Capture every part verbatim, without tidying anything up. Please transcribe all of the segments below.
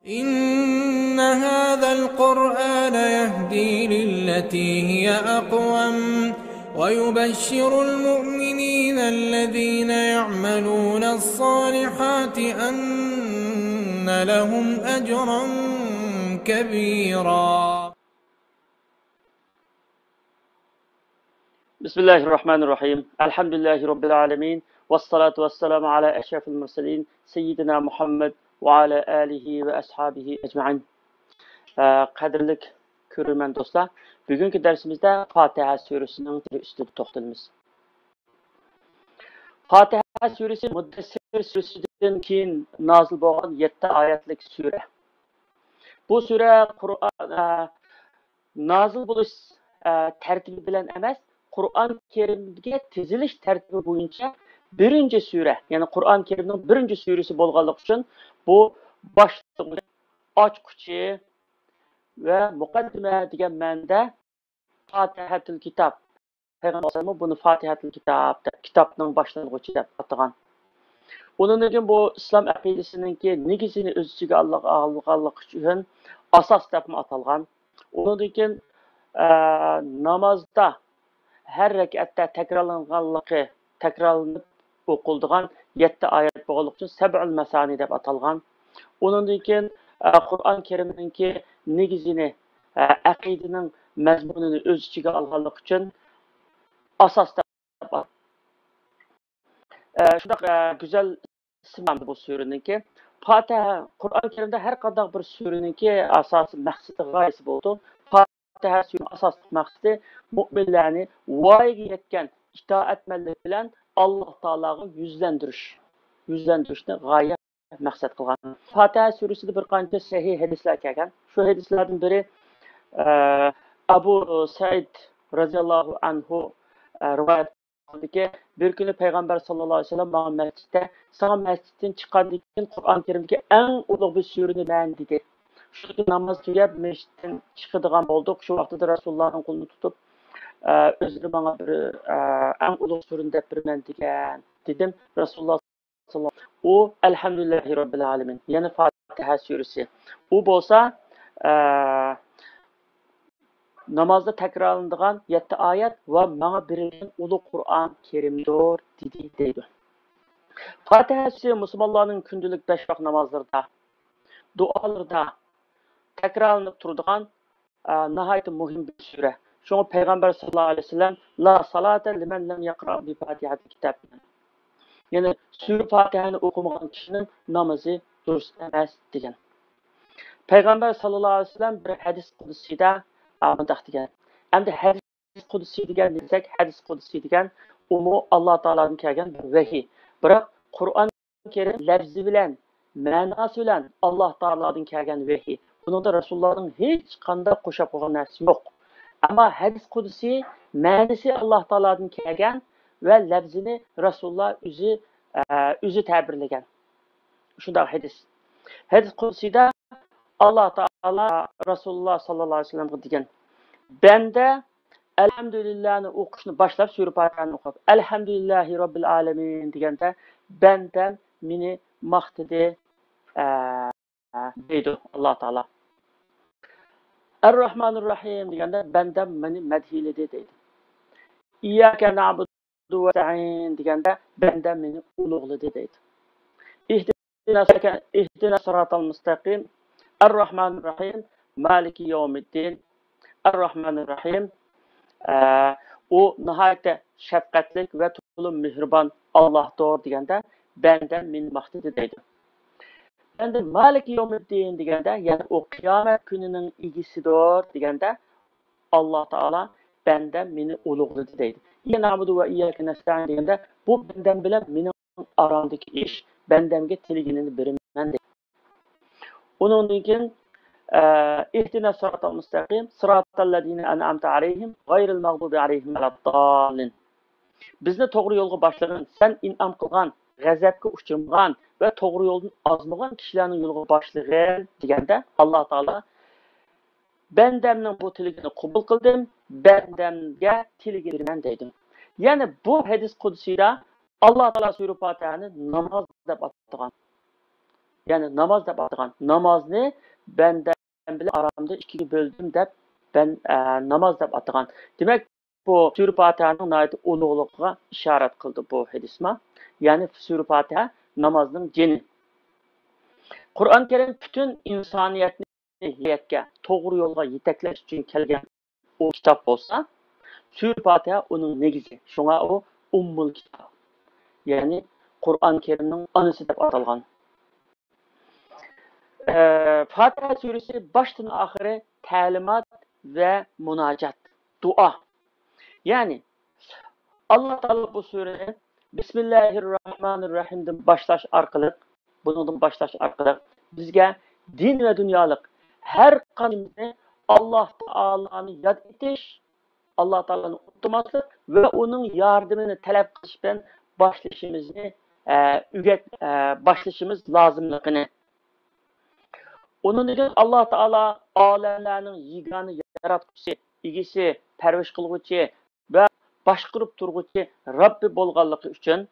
إن هذا القرآن يهدي للتي هي أقوم ويبشر المؤمنين الذين يعملون الصالحات أن لهم أجرا كبيرا. بسم الله الرحمن الرحيم. الحمد لله رب العالمين. والصلاة والسلام على أشرف المرسلين سيدنا محمد وعلى آله وأصحابه أجمعين. ئە، قەدىرلىك كۆرۈرمەن دوستلار، بۈگۈنكى دەرسىمىزدە فاتىھە سۈرىسىنىڭ ئۈستىدە توختىلىمىز. فاتىھە سۈرىسى مۇددەسسىر سۈرىسىدىن كېيىن نازىل بولغان يەتتە ئايەتلىك سۈرە. بۇ سۈرە قۇرئان، ئە، نازىل بولۇش، ئە، تەرتىپى بىلەن ئەمەس، قۇرئان كەرىمگە تىزىلىش تەرتىپى بويىچە بىرىنچى سۈرە، يەنى قۇرئان كەرىمنىڭ بىرىنچى سۈرىسى بولغانلىقى ئۈچۈن بۇ باشلىغۇچى، ئاچقۇچى ۋە مۇقەددىمە دېگەن مەنىدە فاتىھەتۇل كىتاب. پەيغەمبەر ئەلەيھىسسالاممۇ بۇنى فاتىھەتۇل كىتاب دەپ، كىتابنىڭ باشلانغۇچى دەپ ئاتىغان. ئۇنىڭدىن كېيىن بۇ ئىسلام ئەقىدىسىنىڭكى نېگىزىنى ئۆز ئىچىگە ئالغانلىقى ئۈچۈن ئاساس دەپمۇ ئاتالغان. ئۇنىڭدىن كېيىن، ئە، نامازدا ھەر رەكەتتە تەكرارلانغانلىقى، تەكرارلىنىپ ئوقۇلىدىغان يەتتە ئايەت بولغانلىقى ئۈچۈن سەبئۇل مەسانى دەپ ئاتالغان. ئۇنىڭدىن كېيىن، ئە، قۇرئان كەرىمنىڭكى نېگىزىنى، ئە، ئەقىدىنىڭ مەزمۇنىنى ئۆز ئىچىگە ئالغانلىقى ئۈچۈن ئاساس دەپ ئاتالغان. ئە، شۇنداق، ئە، گۈزەل ئىسىم بۇ سۈرىنىڭكى. پاتىھە، قۇرئان كەرىمدە ھەر قانداق بىر سۈرىنىڭكى ئاساسىي مەقسىتى، غايىسى بولىدۇ. پاتىھە سۈرىنىڭ ئاساسلىق مەقسىتى مۆمىنلەرنى ۋايىگە يەتكەن ئىتائەتمەنلىك بىلەن ئاللاھ تائالاغا يۈزلەندۈرۈش، يۈزلەندۈرۈشنى غايە مەقسەت قىلغان. پاتىھە سۈرىسىدە بىر قانچە سەھىھ ھەدىسلەر كەلگەن. شۇ ھەدىسلەردىن بىرى، ئە، ئەبۇ سەئىد رەزىياللاھۇ ئەنھۇ، ئە، رىۋايەت قىلدىكى، بىر كۈنى پەيغەمبەر ساللاللاھۇ ئەلەيھى ۋەسەللەم ماڭا مەسچىتتە، ساڭا مەسچىتتىن چىققاندىن كېيىن قۇرئان كەرىمدىكى ئەڭ ئۇلۇغ بىر سۈرىنى مەن دېدى. شۇ كۈنى ناماز تۈگەپ مەسچىتتىن چىقىدىغان بولدۇق. شۇ ۋاقتىدا رەسۇلۇللاھنىڭ قولىنى تۇتۇپ، ئە، ئۆزلىرى ماڭا بىر، ئە، ئەڭ ئۇلۇغ سۈرىنى دەپ بېرىمەن دېگەن، دېدىم. رەسۇلۇللاھ ئۇ ئەلھەمدۇلىللاھى رەببىل ئالەمىن، يەنى فاتىھە سۈرىسى. ئۇ بولسا، ئە، نامازدا تەكرارلىنىدىغان يەتتە ئايەت ۋە ماڭا بېرىلگەن ئۇلۇغ قۇرئان كەرىمدۇر، دېدى، دەيدۇ. فاتىھە سۈرىسى مۇسۇلمانلارنىڭ كۈندىلىك بەش ۋاق نامازلىرىدا، دۇئالىرىدا تەكرارلىنىپ تۇرىدىغان ئە، ناھايىتى مۇھىم بىر سۈرە. شۇڭا پەيغەمبەر ساللاللاھۇ ئەلەيھى ۋەسەللەم، لا سالاتا لىمەن لەم يەقرا بىفاتىھەتىل كىتاب، يەنى سۈرە فاتىھەنى ئوقۇمىغان كىشىنىڭ نامىزى دۇرۇست ئەمەس، دېگەن. پەيغەمبەر ساللاللاھۇ ئەلەيھى ۋەسەللەم بىر ھەدىس قۇدسىيدا، ئە، مۇنداق دېگەن. ئەمدى ھەدىس قۇدسىي دېگەن نېمە دېسەك، ھەدىس قۇدسىي دېگەن ئۇمۇ ئاللا تائالادىن كەلگەن بىر ۋەھىي. بىراق قۇرئان كەرىم لەپزى بىلەن، مەناسى بىلەن ئاللا تائالادىن كەلگەن ۋەھىي. بۇنىڭدا رەسۇلۇللاھنىڭ ھېچقانداق قوشاپ قويغان نەرسىسى يوق. ئەمما ھەدىس قۇدسىي مەنىسى ئاللا تائالادىن كەلگەن ۋە لەپزىنى رەسۇلۇللاھ ئۆزى، ئە، ئۆزى تەبىرلىگەن. شۇنداق ھەدىس. ھەدىس قۇدسىيدا ئاللا تائالا رەسۇلۇللاھ ساللاللاھۇ ئەلەيھى ۋەسەللەمگە دېگەن، بەندە ئەلھەمدۇلىللاھنى ئوقۇشنى باشلاپ، سۈرە پاتىھەنى ئوقۇپ، ئەلھەمدۇلىللاھى رەببىل ئالەمىن دېگەندە، بەندەم مېنى ماختىدى، ئە، دەيدۇ ئاللا تائالا. ئەرراھمانىرراھىم دېگەندە، بەندەم مېنى مەدھىيلىدى دەيدۇ. ئىيياكە نەئبۇدۇ ۋە نەستەئىن دېگەندە، بەندەم مېنى ئۇلۇغلىدى دەيدۇ. ئىھدىنەس، ئىھدىنەس سىراتەل مۇستەقىم، ئەرراھمانىرراھىم، مالىكى يەۋمىددىن، ئەرراھمانىرراھىم، ئە، ئۇ ناھايىتى شەپقەتلىك ۋە تولىمۇ مېھرىبان ئاللاھتۇر دېگەندە، بەندەم مېنى ماختىدى دەيدۇ. ئەمدى مالىكى يەۋمىددىن دېگەندە، يەنى ئۇ قىيامەت كۈنىنىڭ ئىگىسىدۇر دېگەندە، ئاللا تائالا بەندەم مېنى ئۇلۇغلىدى دەيدۇ. ئىيياكە نەئبۇدۇ ۋە ئىيياكە نەستەئىن دېگەندە، بۇ بەندەم بىلەن مېنىڭ ئارامدىكى ئىش، بەندەمگە تىلىگىنىنى بېرىمەن دەيدۇ. ئۇنىڭدىن كېيىن، ئە، ئىھدىنەس سىراتەل مۇستەقىم، سىراتەللەزىنە ئەنئەمتە ئەلەيھىم، غەيرىل مەغدۇبى ئەلەيھىم ۋەلەدداللىن. بىزنى توغرا يولغا باشلىغىن، سەن ئىنئام قىلغان، غەزەپكە ئۇچرىمىغان ۋە توغرا يولدىن ئازمىغان كىشىلەرنىڭ يولىغا باشلىغىن دېگەندە، ئاللا تائالا بەندەمنىڭ بۇ تىلىكىنى قوبۇل قىلدىم، بەندەمگە تىلىكىنى بېرىمەن دەيدۇ. يەنى بۇ ھەدىس قۇدسىيدا ئاللا تائالا سۈرە پاتىھەنى ناماز دەپ ئاتىغان. يەنى ناماز دەپ ئاتىغان. نامازنى بەندەم بىلەن ئارامدا ئىككىگە بۆلدۈم دەپ، بەن-، ئە، ناماز دەپ ئاتىغان. دېمەك، بۇ سۈرە پاتىھەنىڭ ناھايىتى ئۇلۇغلۇقىغا ئىشارەت قىلدى بۇ ھەدىسمۇ. يەنى سۈرە پاتىھە نامازنىڭ جېنى. قۇرئان كەرىم پۈتۈن ئىنسانىيەتنى ھىدايەتكە، توغرا يولغا يېتەكلەش ئۈچۈن كەلگەن ئۇ كىتاب بولسا، سۈرە پاتىھە ئۇنىڭ نېگىزى. شۇڭا ئۇ ئۇممۇل كىتاب، يەنى قۇرئان كەرىمنىڭ ئانىسى دەپ ئاتالغان. ئە، پاتىھە سۈرىسى باشتىن ئاخىرى تەلىمات ۋە مۇناجات، دۇئا. يەنى ئاللا تائالا بۇ سۈرىنى بىسمىللاھىررەھمانىررەھىمدىن باشلاش ئارقىلىق، بۇنىڭدىن باشلاش ئارقىلىق بىزگە دىن ۋە دۇنيالىق ھەر قانچىمىزنى ئاللا تائالانى ياد ئېتىش، ئاللا تائالانى ئۇنتۇماسلىق ۋە ئۇنىڭ ياردىمىنى تەلەپ قىلىش بىلەن باشلىشىمىزنى، ئە، ئۆگەت-، ئە، باشلىشىمىز لازىملىقىنى. ئۇنىڭدىن كېيىن ئاللا تائالا ئالەملەرنىڭ يېگانە ياراتقۇچىسى، ئىگىسى، پەرۋىش قىلغۇچى ۋە باشقۇرۇپ تۇرغۇچى رەببى بولغانلىقى ئۈچۈن،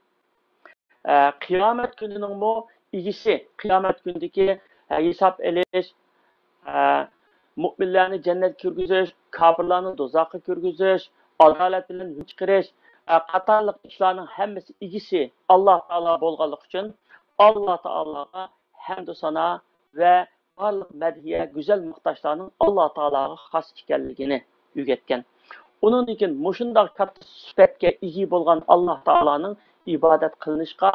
ئە، قىيامەت كۈنىنىڭمۇ ئىگىسى، قىيامەت كۈنىدىكى، ئە، ھېساب ئېلىش، ئە، مۇئمىنلارنى جەننەتكە كىرگۈزۈش، كاپىرلارنى دوزاخقا كىرگۈزۈش، ئادالەت بىلەن ھۆكۈم چىقىرىش، ئە، قاتارلىق ئىشلارنىڭ ھەممىسى ئىگىسى ئاللا تائالا بولغانلىقى ئۈچۈن، ئاللا تائالاغا ھەمدۇ سانا ۋە بارلىق مەدھىيە، گۈزەل ماختاشلارنىڭ ئاللا تائالاغا خاس ئىكەنلىكىنى ئۆگەتكەن. ئۇنىڭدىن كېيىن مۇشۇنداق كاتتا سۈپەتكە ئىگە بولغان ئاللا تائالانىڭ ئىبادەت قىلىنىشقا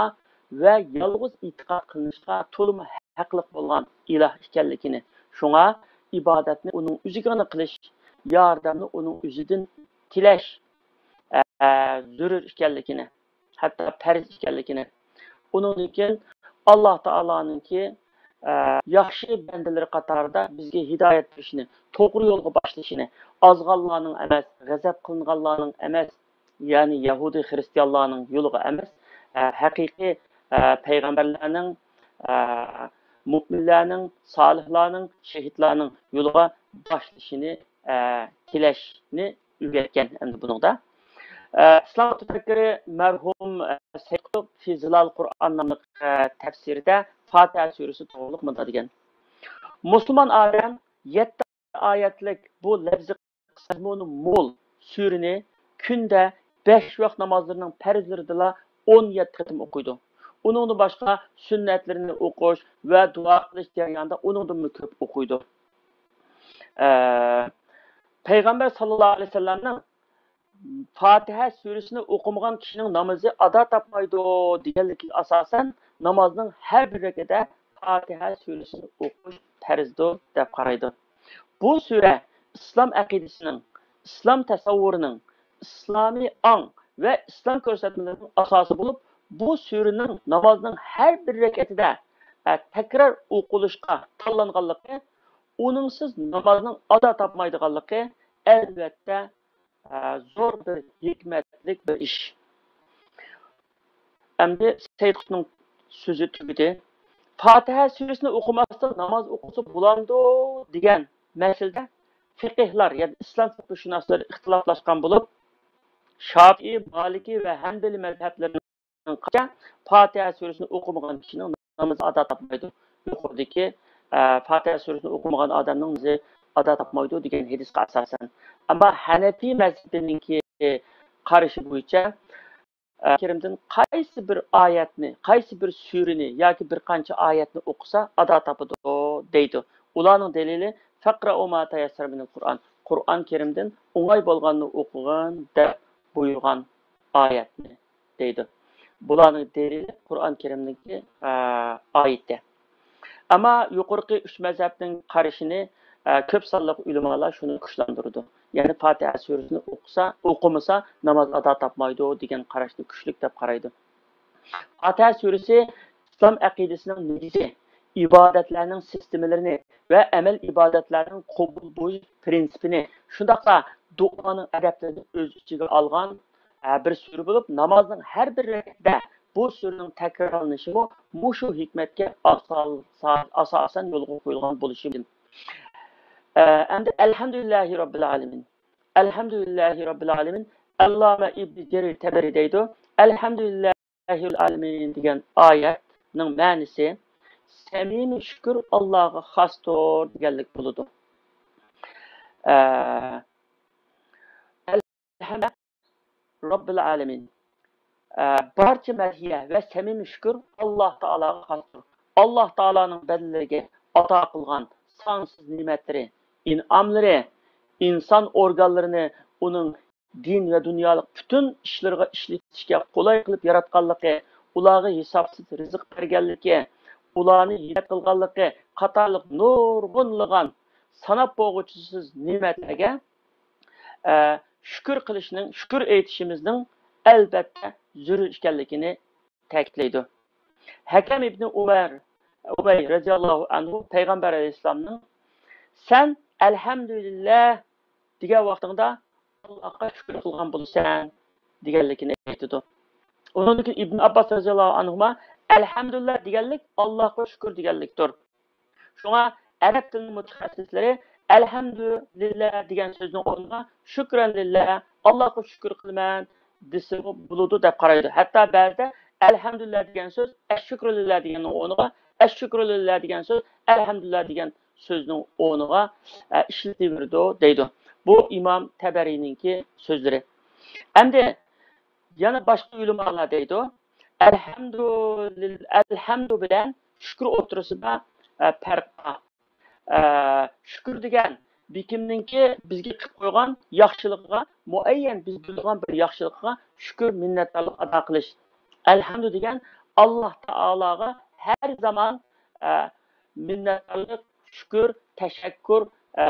ۋە يالغۇز ئېتىقاد قىلىنىشقا تولىمۇ ھەقلىق بولغان ئىلاھ ئىكەنلىكىنى، شۇڭا ئىبادەتنى ئۇنىڭ ئۆزىگىلا قىلىش، ياردەمنى ئۇنىڭ ئۆزىدىن تىلەش، ئە، زۆرۈر ئىكەنلىكىنى، ھەتتا پەرز ئىكەنلىكىنى، ئۇنىڭدىن كېيىن ئاللا تائالانىڭكى، ئە، ياخشى بەندىلىرى قاتارىدا بىزگە ھىدايەت بېرىشىنى، توغرا يولغا باشلىشىنى، ئازغانلارنىڭ ئەمەس، غەزەپ قىلىنغانلارنىڭ ئەمەس، يەنى يەھۇدىي خىرىستىيانلارنىڭ يولىغا ئەمەس، ئە، ھەقىقىي، ئە، پەيغەمبەرلەرنىڭ، ئە، مۆمىنلەرنىڭ، سالىھلارنىڭ، شېھىتلارنىڭ يولىغا باشلىشىنى، ئە، تىلەشنى ئۆگەتكەن ئەمدى بۇنىڭدا. ئە، ئىسلام مۇتەپەككىرى مەرھۇم، ئە، سەيد قۇتۇب في ظلال القرآن ناملىق، ئە، تەپسىرىدە پاتىھە سۈرىسى توغرۇلۇق مۇنداق دېگەن: مۇسۇلمان ئادەم يەتتە ئايەتلىك بۇ لەپزى مەزمۇنى مول سۈرىنى كۈندە بەش ۋاق نامازلىرىنىڭ پەرزلىرىدىلا ئون يەتتە قېتىم ئوقۇيدۇ. ئۇنىڭدىن باشقا سۈننەتلىرىنى ئوقۇش ۋە دۇئا قىلىش جەريانىدا ئۇنىڭدىنمۇ كۆپ ئوقۇيدۇ. ئە، پەيغەمبەر ساللاللاھۇ ئەلەيھى ۋەسەللەمنىڭ پاتىھە سۈرىسىنى ئوقۇمىغان كىشىنىڭ نامىزى ئادا تاپمايدۇ دېگەنلىكىگە ئاساسەن، نامازنىڭ ھەر بىر رەكەتتە پاتىھە سۈرىسىنى ئوقۇش پەرزدۇر دەپ قارايدۇ. بۇ سۈرە ئىسلام ئەقىدىسىنىڭ، ئىسلام تەسەۋۋۇرىنىڭ، ئىسلامىي ئاڭ ۋە ئىسلام كۆرسەتمىلىرىنىڭ ئاساسى بولۇپ، بۇ سۈرىنىڭ نامازنىڭ ھەر بىر رەكەتتە، ئە، تەكرار ئوقۇلۇشقا تاللانغانلىقى، ئۇنىڭسىز نامازنىڭ ئادا تاپمايدىغانلىقى، ئەلۋەتتە، ئە، زور بىر ھېكمەتلىك بىر ئىش. ئەمدى سەيد قۇتۇپنىڭ سۆزى تۈگىدى. پاتىھە سۈرىسىنى ئوقۇماستىن ناماز ئوقۇسا بولامدۇ دېگەن مەسىلىدە فىقىھلار، يەنى ئىسلام فىقىھشۇناسلىرى ئىختىلاپلاشقان بولۇپ، شاپىئىي، مالىكىي ۋە ھەنبىلىي مەزھەپلىرىنىڭ قارىشىچە، پاتىھە سۈرىسىنى ئوقۇمىغان كىشىنىڭ نامىزى ئادا تاپمايدۇ. يۇقىرىدىكى، ئە، پاتىھە سۈرىسىنى ئوقۇمىغان ئادەمنىڭ نامىزى ئادا تاپمايدۇ دېگەن ھەدىسكە ئاساسەن. ئەمما ھەنەفىي مەزھىپىنىڭكى قارىشى بويىچە، ئە، كەرىمدىن قايسى بىر ئايەتنى، قايسى بىر سۈرىنى ياكى بىر قانچە ئايەتنى ئوقۇسا ئادا تاپىدۇ دەيدۇ. ئۇلارنىڭ دەلىلى، فەقرەئۇ ما تەيەسسەرە مىنەل قۇرئان، قۇرئان كەرىمدىن ئوڭاي بولغاننى ئوقۇغىن دەپ بۇيرۇغان ئايەتنى دەيدۇ. بۇلارنىڭ دەلىلى قۇرئان كەرىمدىكى، ئە، ئايىتى. ئەمما يۇقىرىقى ئۈچ مەزھەپنىڭ قارىشىنى، ئە، كۆپ سانلىق ئۆلىمالار شۇنى كۈچلەندۈرىدۇ. يەنى پاتىھە سۈرىسىنى ئوقۇسا، ئوقۇمىسا ناماز ئادا تاپمايدۇ دېگەن قاراشنى كۈچلۈك دەپ قارايدۇ. پاتىھە سۈرىسى ئىسلام ئەقىدىسىنىڭ نېگىزى، ئىبادەتلەرنىڭ سىستېمىلىرىنى ۋە ئەمەل ئىبادەتلەرنىڭ قوبۇل بولۇش پىرىنسىپىنى، شۇنداقلا دۇئانىڭ ئەدەپلىرىنى ئۆز ئىچىگە ئالغان، ئە، بىر سۈرە بولۇپ، نامازنىڭ ھەر بىر رەكەتتە بۇ سۈرىنىڭ تەكرارلىنىشىمۇ مۇشۇ ھېكمەتكە ئاسال-، ئاساسەن يولغا قويۇلغان بولۇشى مۇمكىن. ئە، ئەمدى ئەلھەمدۇلىللاھى رەببىل ئالەمىن. ئەلھەمدۇلىللاھى رەببىل ئالەمىن. ئەللامە ئىبنى جەرىر تەبەرى دەيدۇ. ئەلھەمدۇلىللاھى رەببىل ئالەمىن دېگەن ئايەتنىڭ مەنىسى، سەمىمىي شۈكۈر ئاللاغا خاستۇر دېگەنلىك بولىدۇ. ئە، ئەلھەمدۇلىللاھ رەببىل ئالەمىن. ئە، بارچە مەدھىيە ۋە سەمىمىي شۈكۈر ئاللاھ تائالاغا خاستۇر. ئاللاھ تائالانىڭ بەندىلىرىگە ئاتا قىلغان سانسىز نېمەتلىرى، ئىنئاملىرى، ئىنسان ئورگانلىرىنى ئۇنىڭ دىن ۋە دۇنيالىق پۈتۈن ئىشلىرىغا ئىشلىتىشكە قولاي قىلىپ ياراتقانلىقى، ئۇلارغا ھېسابسىز رىزىق بەرگەنلىكى، ئۇلارنى ھىدايەت قىلغانلىقى قاتارلىق نۇرغۇنلىغان ساناپ بولغۇچىسىز نېمەتلەرگە، ئە، شۈكۈر قىلىشنىڭ، شۈكۈر ئېيتىشىمىزنىڭ ئەلۋەتتە زۆرۈر ئىكەنلىكىنى تەكىتلەيدۇ. ھەكەم ئىبنى ئۇمەر، ئۇمەي رەزىياللاھۇ ئەنھۇ پەيغەمبەر ئەلەيھىسسالامنىڭ، «سەن ئەلھەمدۇلىللاھ دېگەن ۋاقتىڭدا ئاللاھقا شۈكۈر قىلغان بولىسەن» دېگەنلىكىنى ئېيتىدۇ. ئۇنىڭدىن كېيىن ئىبن ئابباس رەزىياللاھۇ ئەنھۇما، «ئەلھەمدۇلىللاھ دېگەنلىك ئاللاھقا شۈكۈر دېگەنلىكتۇر.» شۇڭا ئەرەب تىلىنىڭ مۇتەخەسسىسلىرى «ئەلھەمدۇلىللاھ» دېگەن سۆزنىڭ ئورنىغا «شۈكرەن لىللاھ، ئاللاھقا شۈكۈر قىلىمەن» دېسىمۇ بولىدۇ دەپ قارايدۇ. ھەتتا بەزىدە «ئەلھەمدۇلىللاھ» دېگەن سۆز «ئەششۈكرۇلىللاھ» دېگەننىڭ ئورنىغا «ئەششۈكرۇلىللاھ» دېگەن سۆز «ئەلھەمدۇلىللاھ» دېگەن سۆزنىڭ ئورنىغا، ئە، ئىشلىتىلىۋېرىدۇ دەيدۇ. بۇ ئىمام تەبەرىنىڭكى سۆزلىرى. ئەمدى يەنە باشقا ئۆلىمالار دەيدۇ، ئەلھەمدۇلىل-، ئەلھەمدۇ بىلەن شۈكۈر ئوتتۇرىسىدا، ئە، پەرق بار. ئە، شۈكۈر دېگەن بىر كىمنىڭكى بىزگە قىلىپ قويغان ياخشىلىقىغا، مۇئەييەن بىز بىلىدىغان بىر ياخشىلىقىغا شۈكۈر، مىننەتدارلىق ئادا قىلىش. ئەلھەمدۇ دېگەن ئاللاھ تائالاغا ھەر زامان، ئە، مىننەتدارلىق، شۈكۈر، تەشەككۈر، ئە،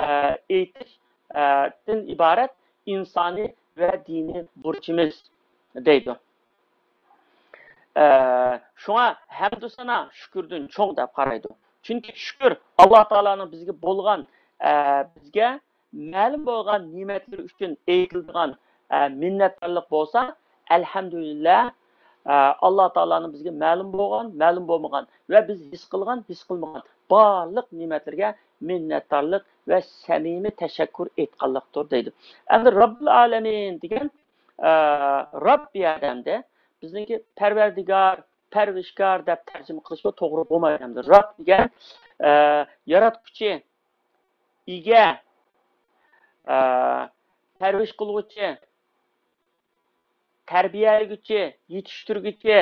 ئېيتىش، ئە، دىن ئىبارەت ئىنسانىي ۋە دىنىي بۇرچىمىز دەيدۇ. ئە، شۇڭا ھەمدۇسانا شۈكۈردىن چوڭ دەپ قارايدۇ. چۈنكى شۈكۈر ئاللاھ تائالانىڭ بىزگە بولغان، ئە، بىزگە مەلۇم بولغان نېمەتلىرى ئۈچۈن ئېيتىلىدىغان، ئە، مىننەتدارلىق بولسا، ئەلھەمدۇلىللاھ، ئە، ئاللاھ تائالانىڭ بىزگە مەلۇم بولغان، مەلۇم بولمىغان ۋە بىز ھېس قىلغان، ھېس قىلمىغان بارلىق نېمەتلىرىگە مىننەتدارلىق ۋە سەمىمىي تەشەككۈر ئېيتقانلىقتۇر دەيدۇ. ئەمدى رەببىل ئالەمىن دېگەن، ئە، رەب بۇ يەردە ئەمدى بىزنىڭكى پەرۋەردىگار، پەرۋىشكار دەپ تەرجىمە قىلىشمۇ توغرا بولمايدۇ. ئەمدى رەب دېگەن، ئە، ياراتقۇچى، ئىگە، ئە، پەرۋىش قىلغۇچى، تەربىيەلىگۈچى، يېتىشتۈرگۈچى،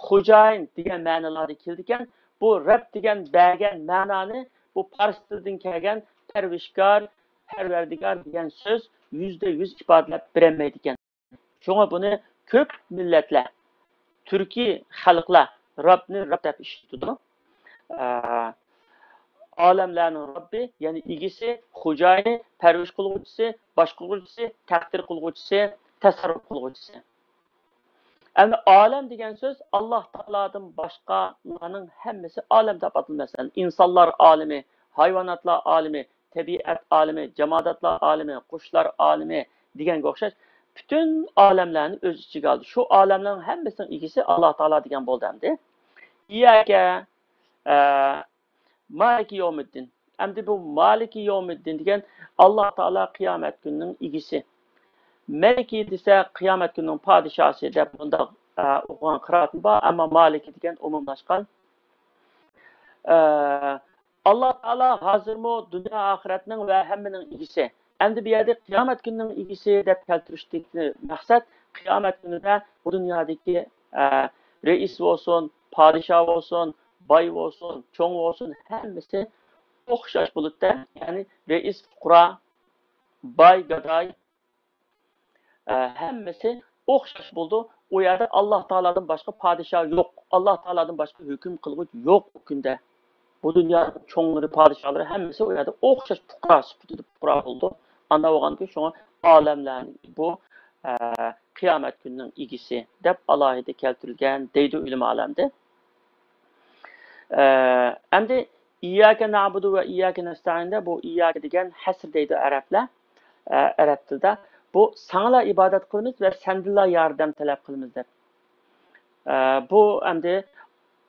خوجايىن دېگەن مەنىلەردە كېلىدىكەن. بۇ رەب دېگەن بەرگەن مەنانى بۇ پارس تىلىدىن كەلگەن پەرۋىشكار، پەرۋەردىگار دېگەن سۆز يۈزدە يۈز ئىپادىلەپ بېرەلمەيدىكەن. شۇڭا بۇنى كۆپ مىللەتلەر، تۈركىي خەلقلەر رەبنى رەب دەپ ئىشلىتىدۇ. ئە، ئالەملەرنىڭ رەببى، يەنى ئىگىسى، خوجايىنى، پەرۋىش قىلغۇچىسى، باشقۇرغۇچىسى، تەقدىر قىلغۇچىسى، تەسەررۇپ قىلغۇچىسى. ئەمدى ئالەم دېگەن سۆز ئاللاھ تائالادىن باشقىلارنىڭ ھەممىسى ئالەم دەپ ئاتىلىدۇ. مەسىلەن، ئىنسانلار ئالىمى، ھايۋاناتلار ئالىمى، تەبىئەت ئالىمى، جاماداتلار ئالىمى، قۇشلار ئالىمى دېگەنگە ئوخشاش پۈتۈن ئالەملەرنى ئۆز ئىچىگە ئالدى. شۇ ئالەملەرنىڭ ھەممىسىنىڭ ئىگىسى ئاللاھ تائالا دېگەن بولدى ئەمدى. ئىيياكە، ئە، مالىكى يومىددىن. ئەمدى بۇ مالىكى يومىددىن دېگەن ئاللاھ تائالا قىيامەت كۈنىنىڭ ئىگىسى. مەلىكى دېسە قىيامەت كۈنىنىڭ پادىشاھى دەپ بۇنداق، ئە، ئوقۇغان قىرائەتمۇ بار، ئەمما مالىكى دېگەن ئومۇملاشقان. ئە، ئاللاھ تائالا ھازىرمۇ دۇنيا ئاخىرەتنىڭ ۋە ھەممىنىڭ ئىگىسى. ئەمدى بۇ يەردە قىيامەت كۈنىنىڭ ئىگىسى دەپ كەلتۈرۈشتىكى مەقسەت، قىيامەت كۈنىدە بۇ دۇنيادىكى، ئە، رەئىس بولسۇن، پادىشاھ بولسۇن، باي بولسۇن، چوڭ بولسۇن، ھەممىسى ئوخشاش بولىدۇ. يەنى رەئىس، پۇقرا، باي، گاداي، ئە، ھەممىسى ئوخشاش بولىدۇ. ئۇ يەردە ئاللاھ تائالادىن باشقا پادىشاھ يوق. ئاللاھ تائالادىن باشقا ھۆكۈم قىلغۇچى يوق ئۇ كۈندە. بۇ دۇنيانىڭ چوڭلىرى، پادىشاھلىرى ھەممىسى ئۇ يەردە ئوخشاش پۇقرا سۈپىتىدە پۇقرا بولىدۇ. ئانداق بولغاندىكىن شۇڭا ئالەملەرنىڭ بۇ، ئە، قىيامەت كۈنىنىڭ ئىگىسى دەپ ئالاھىدە كەلتۈرۈلگەن دەيدۇ ئۆلىمالار ئەمدى. ئە، ئەمدى ئىيياكە نەئبۇدۇ ۋە ئىيياكە نەستەئىندە بۇ ئىيياكە دېگەن ھەسر دەيدۇ ئەرەبلەر، ئە، ئەرەب تىلىدا. بۇ ساڭىلا ئىبادەت قىلىمىز ۋە سەندىنلا ياردەم تەلەپ قىلىمىز دەپ. ئە، بۇ ئەمدى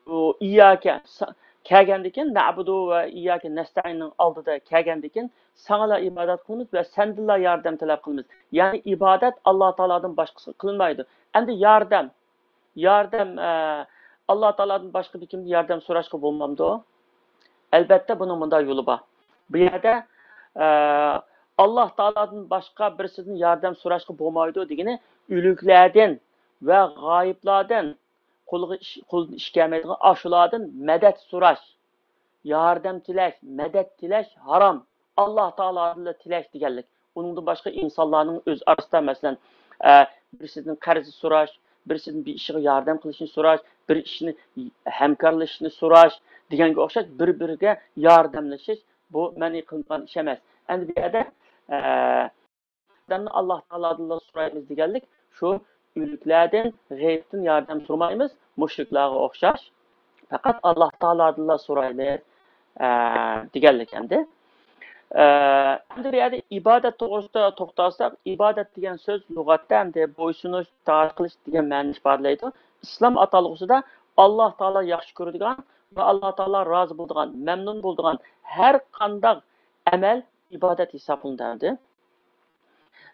بۇ ئىيياكە سا-، كەلگەندىكىن، نەئبۇدۇ ۋە ئىيياكە نەستەئىننىڭ ئالدىدا كەلگەندىكىن، ساڭىلا ئىبادەت قىلىمىز ۋە سەندىنلا ياردەم تەلەپ قىلىمىز. يەنى ئىبادەت ئاللاھ تائالادىن باشقىسىغا قىلىنمايدۇ. ئەمدى ياردەم، ياردەم، ئە، ئاللاھ تائالادىن باشقا بىر كىمدىن ياردەم سوراشقا بولمامدۇ؟ ئەلبەتتە، بۇنىڭ مۇنداق يولى بار. بۇ يەردە، ئە، ئاللاھ تائالادىن باشقا بىرسىدىن ياردەم سوراشقا بولمايدۇ دېگىنى، ئۆلۈكلەردىن ۋە غايىبلاردىن، قولغا ئىش، قولدىن ئىش كەلمەيدىغان ئاشۇلاردىن مەدەت سوراش، ياردەم تىلەش، مەدەت تىلەش ھارام. ئاللاھ تائالادىنلا تىلەش دېگەنلىك. ئۇنىڭدىن باشقا ئىنسانلارنىڭ ئۆز ئارىسىدا، مەسىلەن، ئە، بىرسىدىن قەرز سوراش، بىرسىدىن بىر ئىشىغا ياردەم قىلىشنى سوراش، بىر ئىشنى ھەمكارلىشىشنى سوراش دېگەنگە ئوخشاش بىر-بىرىگە ياردەملىشىش، بۇ مەنئى قىلىنغان ئىش ئەمەس. ئەمدى بۇ يەردە، ئە، ياردەمنى ئاللاھ تائالادىنلا سورايمىز دېگەنلىك، شۇ ئۆلۈكلەردىن، غەيىبتىن ياردەم سورىمايمىز، مۇشرىكلارغا ئوخشاش. پەقەت ئاللاھ تائالادىنلا سورايمىز، ئە، دېگەنلىك ئەمدى. ئە، ئەمدى بۇ يەردە ئىبادەت توغرىسىدا توختالساق، ئىبادەت دېگەن سۆز لۇغەتتە ئەمدى بويسۇنۇش، ئىتائەت قىلىش دېگەن مەنىنى ئىپادىلەيدۇ. ئىسلام ئاتالغۇسىدا ئاللاھ تائالا ياخشى كۆرىدىغان ۋە ئاللاھ تائالا رازى بولىدىغان، مەمنۇن بولىدىغان ھەر قانداق ئەمەل ئىبادەت ھېسابلىنىدۇ ئەمدى.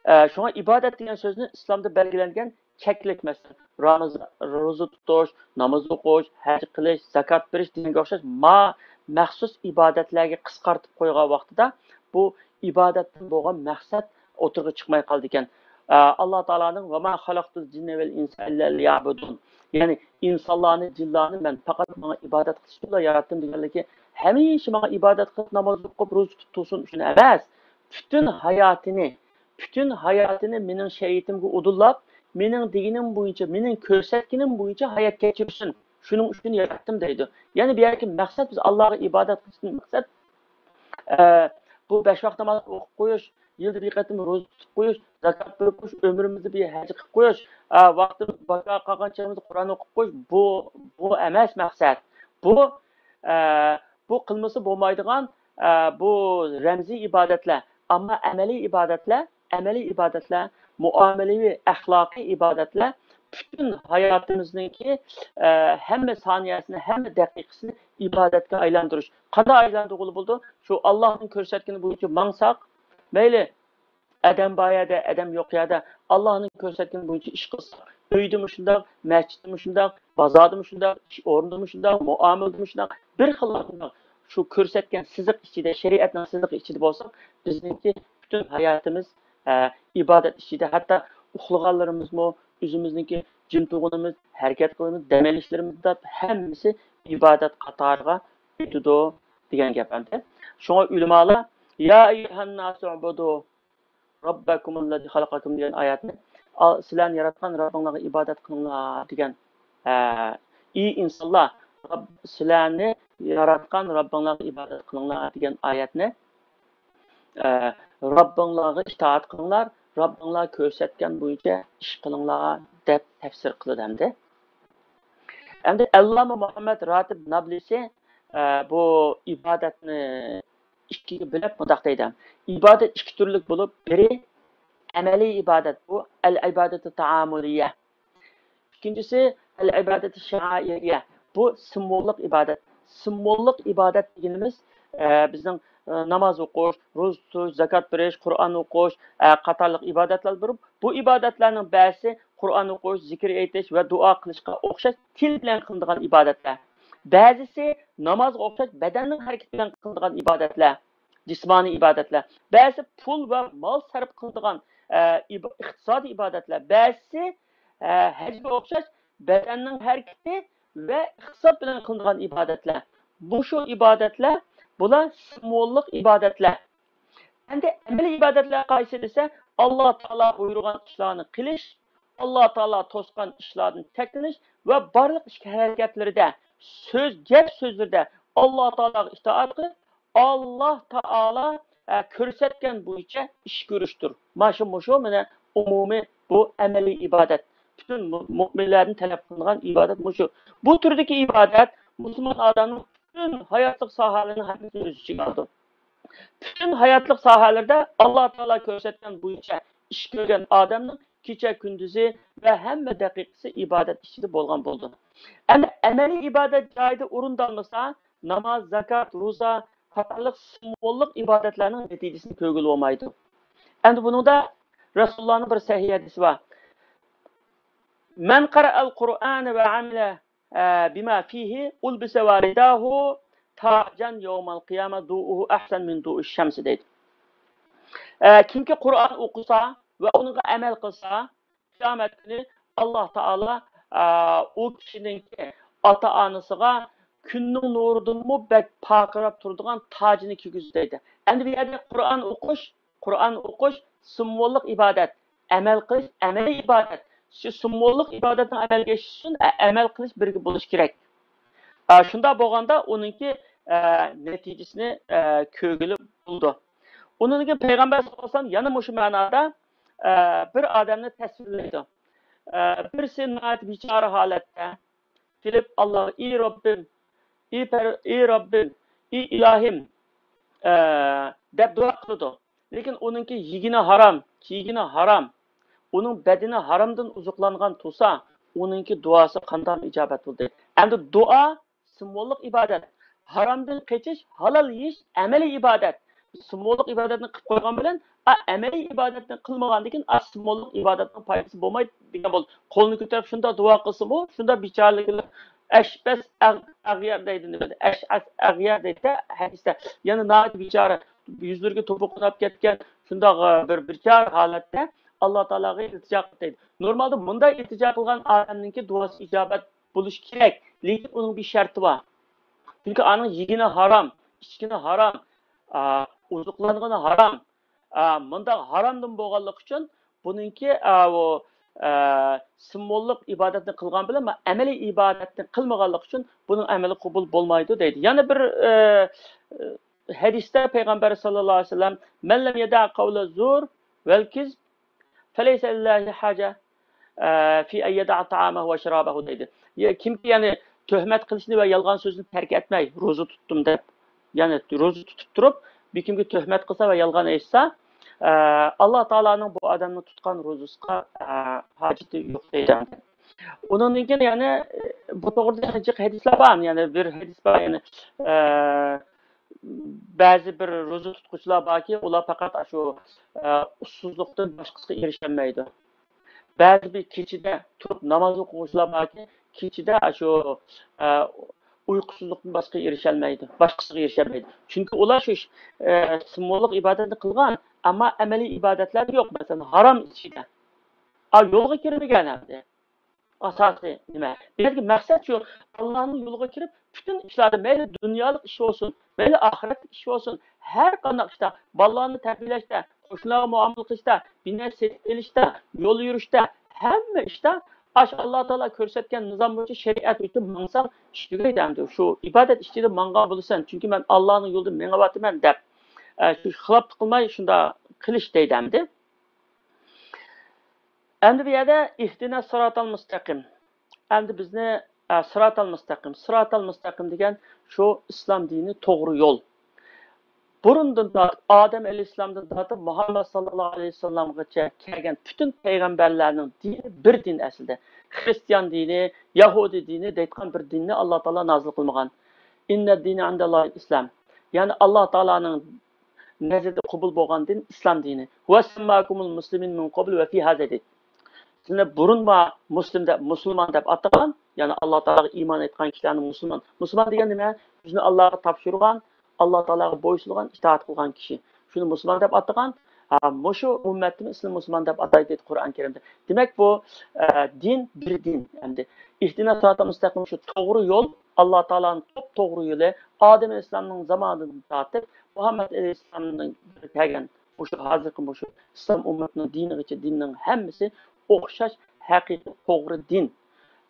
ئە، شۇڭا ئىبادەت دېگەن سۆزنى ئىسلامدا بەلگىلەنگەن چەكلىك، مەسىلەن، رامىزان، روزا تۇتۇش، ناماز ئوقۇش، ھەج قىلىش، زاكات بېرىش دېگەنگە ئوخشاش ما-، مەخسۇس ئىبادەتلەرگە قىسقارتىپ قويغان ۋاقتىدا، بۇ ئىبادەتتىن بولغان مەقسەت ئوتتۇرىغا چىقماي قالىدىكەن. ئە، ئاللاھ تائالانىڭ «ۋەما خەلەقتۇل جىننە ۋەل ئىنسە ئىللا لىيەبۇدۇن»، يەنى ئىنسانلارنى، جىنلارنى مەن پەقەت ماڭا ئىبادەت قىلىش ئۈچۈنلا ياراتتىم دېگەنلىكى، ھەمىشە ماڭا ئىبادەت قىلىپ، ناماز ئوقۇپ، روزا تۇتۇپ تۇرسۇن ئۈچۈن ئەمەس، پۈتۈن ھاياتىنى، پۈتۈن ھاياتىنى مېنىڭ شەرىئىتىمگە ئۇدۇللاپ، مېنىڭ دېگىنىم بويىچە، مېنىڭ كۆرسەتكىنىم بويىچە ھايات كەچۈرسۇن. شۇنىڭ ئۈچۈن ياراتتىم دەيدۇ. يەنى بۇ يەردىكى مەقسەت، بىز ئاللاغا ئىبادەت قىلىشتىن مەقسەت، ئە، بۇ بەش ۋاق ناماز ئوقۇپ قويۇش، يىلدا بىر قېتىم روزا تۇتۇپ قويۇش، زاكات بېرىپ قويۇش، ئۆمرىمىزدە بىر ھەج قىلىپ قويۇش، ئە، ۋاقتىمىز بىكار قالغان چېغىمىزدا قۇرئان ئوقۇپ قويۇش، بۇ، بۇ ئەمەس مەقسەت. بۇ، ئە، بۇ قىلمىسا بولمايدىغان، ئە، بۇ رەمزىي ئىبادەتلەر. ئەمما ئەمەلىي ئىبادەتلەر، ئەمەلىي ئىبادەتلەر، مۇئامىلىۋى، ئەخلاقىي ئىبادەتلەر پۈتۈن ھاياتىمىزنىڭكى، ئە، ھەممە سانىيەسىنى، ھەممە دەقىقىسىنى ئىبادەتكە ئايلاندۇرۇش. قانداق ئايلاندۇرغىلى بولىدۇ؟ شۇ ئاللاھنىڭ كۆرسەتكىنى بويىچە ماڭساق، مەيلى، ئادەم بار يەردە، ئادەم يوق يەردە ئاللاھنىڭ كۆرسەتكىنى بويىچە ئىش قىلساق، ئۆيدىمۇ شۇنداق، مەسچىتتىمۇ شۇنداق، بازاردىمۇ شۇنداق، ئىش ئورنىدىمۇ شۇنداق، مۇئامىلىدىمۇ شۇنداق، بىر خىل شۇنداق، شۇ كۆرسەتكەن سىزىق ئىچىدە، شەرىئەتنىڭ سىزىقى ئىچىدە بولساق، بىزنىڭكى پۈتۈن ھاياتىمىز، ئە، ئىبادەت ئىچىدە، ھەتتا ئۇخلىغانلىرىمىزمۇ، ئۆزىمىزنىڭكى جىم تۇرغىنىمىز، ھەرىكەت قىلغىنىمىز، دەم ئېلىشلىرىمىز دەپ ھەممىسى ئىبادەت قاتارىغا ئۆتىدۇ دېگەن گەپ ئەمدى. شۇڭا ئۆلىمالار، يا ئەييۇھەنناسۇ ئۇبۇدۇ رەببەكۇمۇللەزى خەلەقەكۇم دېگەن ئايەتنى، ئا-، سىلەرنى ياراتقان رەببىڭلارغا ئىبادەت قىلىڭلار دېگەن، ئە، ئى ئىنسانلار، رەب-، سىلەرنى ياراتقان رەببىڭلارغا ئىبادەت قىلىڭلار دېگەن ئايەتنى، ئە، رەببىڭلارغا ئىتائەت قىلىڭلار، رەببىڭلار كۆرسەتكەن بويىچە ئىش قىلىڭلار دەپ تەپسىر قىلىدۇ ئەمدى. ئەمدى ئەللامە مۇھەممەد راتىب نابلىسى، ئە، بۇ ئىبادەتنى ئىككىگە بۆلۈپ مۇنداق دەيدۇ. ئىبادەت ئىككى تۈرلۈك بولۇپ، بىرى ئەمەلىي ئىبادەت، بۇ ئەل ئىبادەتۇ تائامۇلىيە. ئىككىنچىسى ئەل ئىبادەتۇ شائىرىيە، بۇ سىمۋوللۇق ئىبادەت. سىمۋوللۇق ئىبادەت دېگىنىمىز، ئە، بىزنىڭ، ئە، ناماز ئوقۇش، روزا تۇتۇش، زاكات بېرىش، قۇرئان ئوقۇش، ئە، قاتارلىق ئىبادەتلەر بولۇپ، بۇ ئىبادەتلەرنىڭ بەزىسى قۇرئان ئوقۇش، زىكىر ئېيتىش ۋە دۇئا قىلىشقا ئوخشاش تىل بىلەن قىلىنىدىغان ئىبادەتلەر. بەزىسى نامازغا ئوخشاش بەدەننىڭ ھەرىكىتى بىلەن قىلىنىدىغان ئىبادەتلەر، جىسمانىي ئىبادەتلەر. بەزىسى پۇل ۋە مال سەرپ قىلىنىدىغان، ئە، ئىب-، ئىقتىسادىي ئىبادەتلەر. بەزىسى، ئە، ھەجگە ئوخشاش بەدەننىڭ ھەرىكىتى ۋە ئىقتىساد بىلەن قىلىنىدىغان ئىبادەتلەر. مۇشۇ ئىبادەتلەر، بۇلار سىمۋوللۇق ئىبادەتلەر. ئەمدى ئەمەلىي ئىبادەتلەر قايسى دېسە، ئاللا تائالا بۇيرۇغان ئىشلارنى قىلىش، ئاللا تائالا توسقان ئىشلاردىن چەكلىنىش ۋە بارلىق ئىش ھەرىكەتلىرىدە، سۆز، گەپ سۆزلىرىدە ئاللا تائالاغا ئىتائەت قىلىپ، ئاللا تائالا، ئە، كۆرسەتكەن بويىچە ئىش كۆرۈشتۇر. مانا شۇ، مۇشۇ مانا ئومۇمىي بۇ ئەمەلىي ئىبادەت. پۈتۈن مۇ-، مۇئمىنلەردىن تەلەپ قىلىنغان ئىبادەت مۇشۇ. بۇ تۈردىكى ئىبادەت مۇسۇلمان ئادەمنىڭ پۈتۈن ھاياتلىق ساھەلىرىنىڭ ھەممىسىنى ئۆز ئىچىگە ئالىدۇ. پۈتۈن ھاياتلىق ساھەلىرىدە ئاللا تائالا كۆرسەتكەن بويىچە ئىش كۆرگەن ئادەمنىڭ كېچە كۈندۈزى ۋە ھەممە دەقىقىسى ئىبادەت ئىچىدە بولغان بولىدۇ. ئەمما ئەمەلىي ئىبادەت جايىدا ئورۇندالمىسا، ناماز، زاكات، روزا قاتارلىق سىمۋوللۇق ئىبادەتلەرنىڭ نەتىجىسىنى كۆرگىلى بولمايدۇ. ئەمدى بۇنىڭدا رەسۇلۇللانىڭ بىر سەھىھ ھەدىسى بار. مەن قەرەئەل قۇرئانە ۋە ئەمىلە، ئە، بىما فىھى ئۇلبىسە ۋە رىداھۇ تاجا يوم القيامة ضوءه أحسن من ضوء الشمس دەيدۇ. ئە، كىمكى قۇرئان ئوقۇسا ۋە ئۇنىڭغا ئەمەل قىلسا، قىيامەت كۈنى ئاللا تائالا، ئە، ئۇ كىشىنىڭكى ئاتا-ئانىسىغا كۈننىڭ نۇرىدىنمۇ بەك پارقىراپ تۇرىدىغان تاجنى كىيگۈزىدۇ دەيدۇ. ئەمدى بۇ يەردە قۇرئان ئوقۇش، قۇرئان ئوقۇش سىمۋوللۇق ئىبادەت، ئەمەل قىلىش ئەمەلىي ئىبادەت. شۇ سىمۋوللۇق ئىبادەتنىڭ ئەمەلگە ئېشىشى ئۈچۈن ئە-، ئەمەل قىلىش بىرگە بولۇشى كېرەك. ئە، شۇنداق بولغاندا ئۇنىڭكى، ئە، نەتىجىسىنى، ئە، كۆرگىلى بولىدۇ. ئۇنىڭدىن كېيىن پەيغەمبەر ساللاللاھۇ ئەلەيھى ۋەسەللەم يەنە مۇشۇ مەنادا، ئە، بىر ئادەمنى تەسۋىرلەيدۇ. ئە، بىرسى ناھايىتى بىچارە ھالەتتە كېلىپ، ئاللاغا، «ئى رەببىم، ئى پەر-، ئى رەببىم، ئى ئىلاھىم»، ئە، دەپ دۇئا قىلىدۇ. لېكىن ئۇنىڭكى يېگىنى ھارام، كىيگىنى ھارام، ئۇنىڭ بەدىنى ھارامدىن ئوزۇقلانغان تۇرسا، ئۇنىڭكى دۇئاسى قانداق ئىجابەت بولدى؟ ئەمدى دۇئا سىمۋوللۇق ئىبادەت. ھارامدىن قېچىش، ھالال يېيىش ئەمەلىي ئىبادەت. سىمۋوللۇق ئىبادەتنى قىلىپ قويغان بىلەن، ئا، ئەمەلىي ئىبادەتنى قىلمىغاندىن كېيىن، ئا، سىمۋوللۇق ئىبادەتنىڭ پايدىسى بولمايدۇ دېگەن بولدى. قولنى كۆتۈرۈپ شۇنداق دۇئا قىلسىمۇ، شۇنداق بىچارىلىكلەر، ئەشبەس ئەغ-، ئەغيار دەيدۇ، نېمىدە؟ ئەشئەس ئەغيار دەيدۇ ھەدىستە. يەنى ناھايىتى بىچارە، يۈزلىرىگە توپا قونۇپ كەتكەن، شۇنداق، ئا، بىر بىچارە ھالەتتە ئاللا تائالاغا ئىلتىجا قىلدى دەيدۇ. نورمالدا مۇنداق ئىلتىجا قىلغان ئادەمنىڭكى دۇئاسى ئىجابەت بولۇشى كېرەك. لېكىن ئۇنىڭ بىر شەرتى بار. چۈنكى ئانىڭ يېگىنى ھارام، ئىچكىنى ھارام، ئا، ئوزۇقلانغىنى ھارام. ئا، مۇنداق ھارامدىن بولغانلىقى ئۈچۈن بۇنىڭكى، ئا، ئۇ، ئا، سىمۋوللۇق ئىبادەتنى قىلغان بىلەن ئەمەلىي ئىبادەتنى قىلمىغانلىقى ئۈچۈن بۇنىڭ ئەمىلى قوبۇل بولمايدۇ دەيدۇ. يەنە بىر، ئا، ھەدىستە پەيغەمبەر ساللاللاھۇ ئەلەيھى ۋەسەللەم، «مەن لەم يەدەئ قەۋلە زۇر ۋەل كىزب فەلەيسە لىللاھى ھاجە، ئە، فى ئەن يەدەئە تائامەھۇ ۋە شارابەھۇ» دەيدۇ. يە، كىمكى، يەنى، تۆھمەت قىلىشنى ۋە يالغان سۆزنى تەرك ئەتمەي، روزا تۇتتۇم دەپ، يەنى روزا تۇتۇپ تۇرۇپ، بىر كىمگە تۆھمەت قىلسا ۋە يالغان ئېيتسا، ئە، ئاللا تائالانىڭ بۇ ئادەمنىڭ تۇتقان روزىسىغا، ئە، ھاجىتى يوق دەيدۇ. ئۇنىڭدىن كېيىن يەنە، ئە، بۇ توغرىدا يەنە جىق ھەدىسلەر بار. يەنە بىر ھەدىس بار، يەنى، ئە، بەزى بىر روزا تۇتقۇچىلار باركى، ئۇلار پەقەت ئاشۇ، ئە، ئۇسسۇزلۇقتىن باشقىسىغا ئېرىشەلمەيدۇ. بەزى بىر كېچىدە تۇرۇپ ناماز ئوقۇغۇچىلار باركى، كېچىدە ئاشۇ، ئە، ئۇيقۇسىزلىقتىن باشقىغا ئېرىشەلمەيدۇ، باشقىسىغا ئېرىشەلمەيدۇ. چۈنكى ئۇلار شۇ، ئە، سىمۋوللۇق ئىبادەتنى قىلغان، ئەمما ئەمەلىي ئىبادەتلەردە يوق. مەسىلەن، ھارام ئىچىدە. ئا، يولغا كىرمىگەن ئەمدى. ئاساسىي نېمە؟ بۇ يەردىكى مەقسەت شۇ، ئاللانىڭ يولىغا كىرىپ، پۈتۈن ئىشلاردا، مەيلى دۇنيالىق ئىش بولسۇن، مەيلى ئاخىرەتلىك ئىش بولسۇن، ھەر قانداق ئىشتا، بالىلارنى تەربىيەلەشتە، قوشنىلارغا مۇئامىلە قىلىشتا، بىر نەرسە سېتىپ ئېلىشتا، يول يۈرۈشتە، ھەممە ئىشتا ئاش ئاللا تائالا كۆرسەتكەن نىزام بويىچە، شەرىئەت بويىچە ماڭساڭ، ئىش تۈگەيدۇ ئەمدى. شۇ ئىبادەت ئىچىدە ماڭغان بولىسەن، چۈنكى مەن ئاللانىڭ يولىدا مېڭىۋاتىمەن دەپ، ئە، شۇ خىلاپلىق قىلماي شۇنداق قىلىش دەيدۇ ئەمدى. ئەمدى بۇ يەردە ئىھدىنا سىراتال مۇستەقىم. ئەمدى بىزنى، ئە، سىراتال مۇستەقىم، سىراتال مۇستەقىم دېگەن شۇ ئىسلام دىنى، توغرا يول. بۇرۇندىن تارتىپ، ئادەم ئەلەيھىسسالامدىن تارتىپ مۇھەممەد ساللاللاھۇ ئەلەيھى ۋەسەللەمغىچە كەلگەن پۈتۈن پەيغەمبەرلەرنىڭ دىنى بىر دىن ئەسلىدە. خرىستىيان دىنى، يەھۇدىي دىنى دەيدىغان بىر دىننى ئاللا تائالا نازىل قىلمىغان. ئىننەددىنە ئىندەللاھىل ئىسلام. يەنى ئاللا تائالانىڭ نەزىرىدە قوبۇل بولغان دىن ئىسلام دىنى. ۋە سەمماكۇمۇل مۇسلىمىن مىن قابل ۋە فى ھازا دەيدۇ. سىلەرنى بۇرۇن ما مۇسلىم دەپ، مۇسۇلمان دەپ ئاتىغان، يەنى ئاللا تائالاغا ئىمان ئېيتقان كىشىلەرنى مۇسۇلمان. مۇسۇلمان دېگەن نېمە؟ ئۆزىنى ئاللاغا تاپشۇرغان، ئاللا تائالاغا بويسۇنغان، ئىتائەت قىلغان كىشى. شۇنى مۇسۇلمان دەپ ئاتىغان. ھا، مۇشۇ ئۈممەتنى سىلەر مۇسۇلمان دەپ ئاتايدۇ دەيدۇ قۇرئان كەرىمدە. دېمەك، بۇ، ئە، دىن بىر دىن ئەمدى. ئىھدىنا سىراتال مۇستەقىم، شۇ توغرا يول، ئاللا تائالانىڭ توپ توغرا يولى، ئادەم ئەلەيھىسسالامنىڭ زامانىدىن تارتىپ مۇھەممەد ئەلەيھىسسالامنىڭ كەلگەن مۇشۇ ھازىرقى مۇشۇ ئىسلام ئۈممىتىنىڭ دىنىغىچە دىننىڭ ھەممىسى ئوخشاش، ھەقىقىي، توغرا دىن.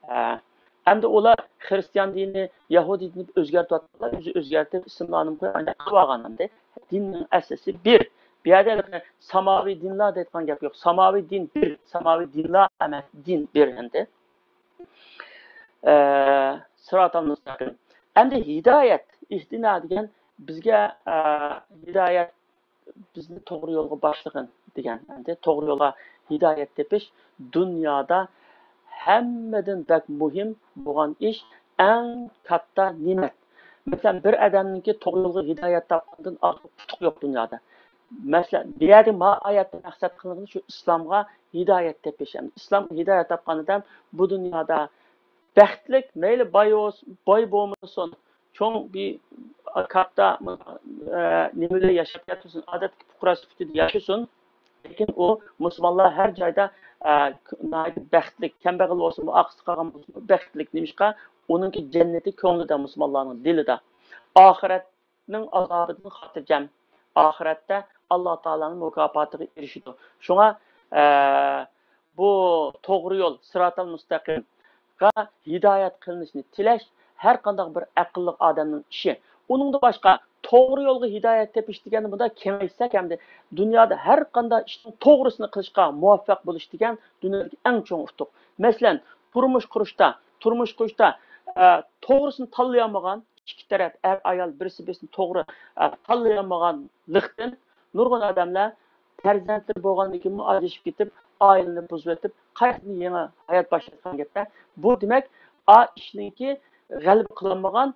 ئە، ئەمدى ئۇلار خرىستىيان دىنى، يەھۇدىي دىنى ئۆزگەرتىۋاتقانلار، ئۆزى ئۆزگەرتىپ، ئىسىملارنى قويۇپ، ئانداق قىلىۋالغان ئەمدى. دىننىڭ ئەسلىسى بىر. بۇ يەردە ساماۋىي دىنلار دەيدىغان گەپ يوق. ساماۋىي دىن بىر، ساماۋىي دىنلار ئەمەس، دىن بىر ئەمدى. ئە، سىراتال مۇستەقىم. ئەمدى ھىدايەت، ئىھدىنا دېگەن بىزگە، ئە، ھىدايەت، بىزنى توغرا يولغا باشلىغىن دېگەن. ئەمدى توغرا يولغا ھىدايەت تېپىش دۇنيادا ھەممىدىن بەك مۇھىم بولغان ئىش، ئەڭ كاتتا نېمەت. مەسىلەن، بىر ئادەمنىڭكى توغرا يولغا ھىدايەت تاپقاندىن ئارتۇق ئۇتۇق يوق دۇنيادا. مەسىلەن، بۇ يەردە ما ئايەتتە مەقسەت قىلىنغىنى شۇ ئىسلامغا ھىدايەت تېپىش. يەنى ئىسلامغا ھىدايەت تاپقان ئادەم بۇ دۇنيادا بەختلىك، مەيلى باي بولسۇن، باي بولمىسۇن، چوڭ بىر كاتتا، ئە، نېمە بىلەن ياشاپ ياتمىسۇن، ئادەتتىكى پۇقرا سۈپىتىدە ياشىسۇن. لېكىن ئۇ مۇسۇلمانلار ھەر جايدا، ئە، ناھايىتى بەختلىك، كەمبەغەل بولسىمۇ، ئارقىسىدا قالغان بولسىمۇ بەختلىك. نېمىشقا؟ ئۇنىڭكى جەننىتى كۆڭلىدە، مۇسۇلمانلارنىڭ دىلىدا. ئاخىرەتنىڭ ئازابىدىن خاتىرجەم. ئاخىرەتتە ئاللا تائالانىڭ مۇكاپاتىغا ئېرىشىدۇ. شۇڭا، ئە، بۇ توغرا يول، سىراتال مۇستەقىمغا ھىدايەت قىلىنىشنى تىلەش ھەر قانداق بىر ئەقىللىق ئادەمنىڭ ئىشى. ئۇنىڭدىن باشقا، توغرا يولغا ھىدايەت تېپىش دېگەننى مۇنداق كېڭەيتسەك، ئەمدى دۇنيادا ھەر قانداق ئىشنىڭ توغرىسىنى قىلىشقا مۇۋەپپەق بولۇش دېگەن دۇنيادىكى ئەڭ چوڭ ئۇتۇق. مەسىلەن، تۇرمۇش قۇرۇشتا، تۇرمۇش قۇرۇشتا، ئە، توغرىسىنى تاللىيالمىغان، ئىككى تەرەپ، ئەر، ئايال بىرسى بىرسىنى توغرا، ئە، تاللىيالمىغانلىقتىن، نۇرغۇن ئادەملەر پەرزەنتلىرى بولغاندىن كېيىنمۇ ئاجرىشىپ كېتىپ، ئائىلىنى بۇزۇۋېتىپ، قايتىدىن يېڭى ھايات باشلايدىغان گەپلەر. بۇ دېمەك، ئا ئىشنىڭكى غەلىبە قىلالمىغان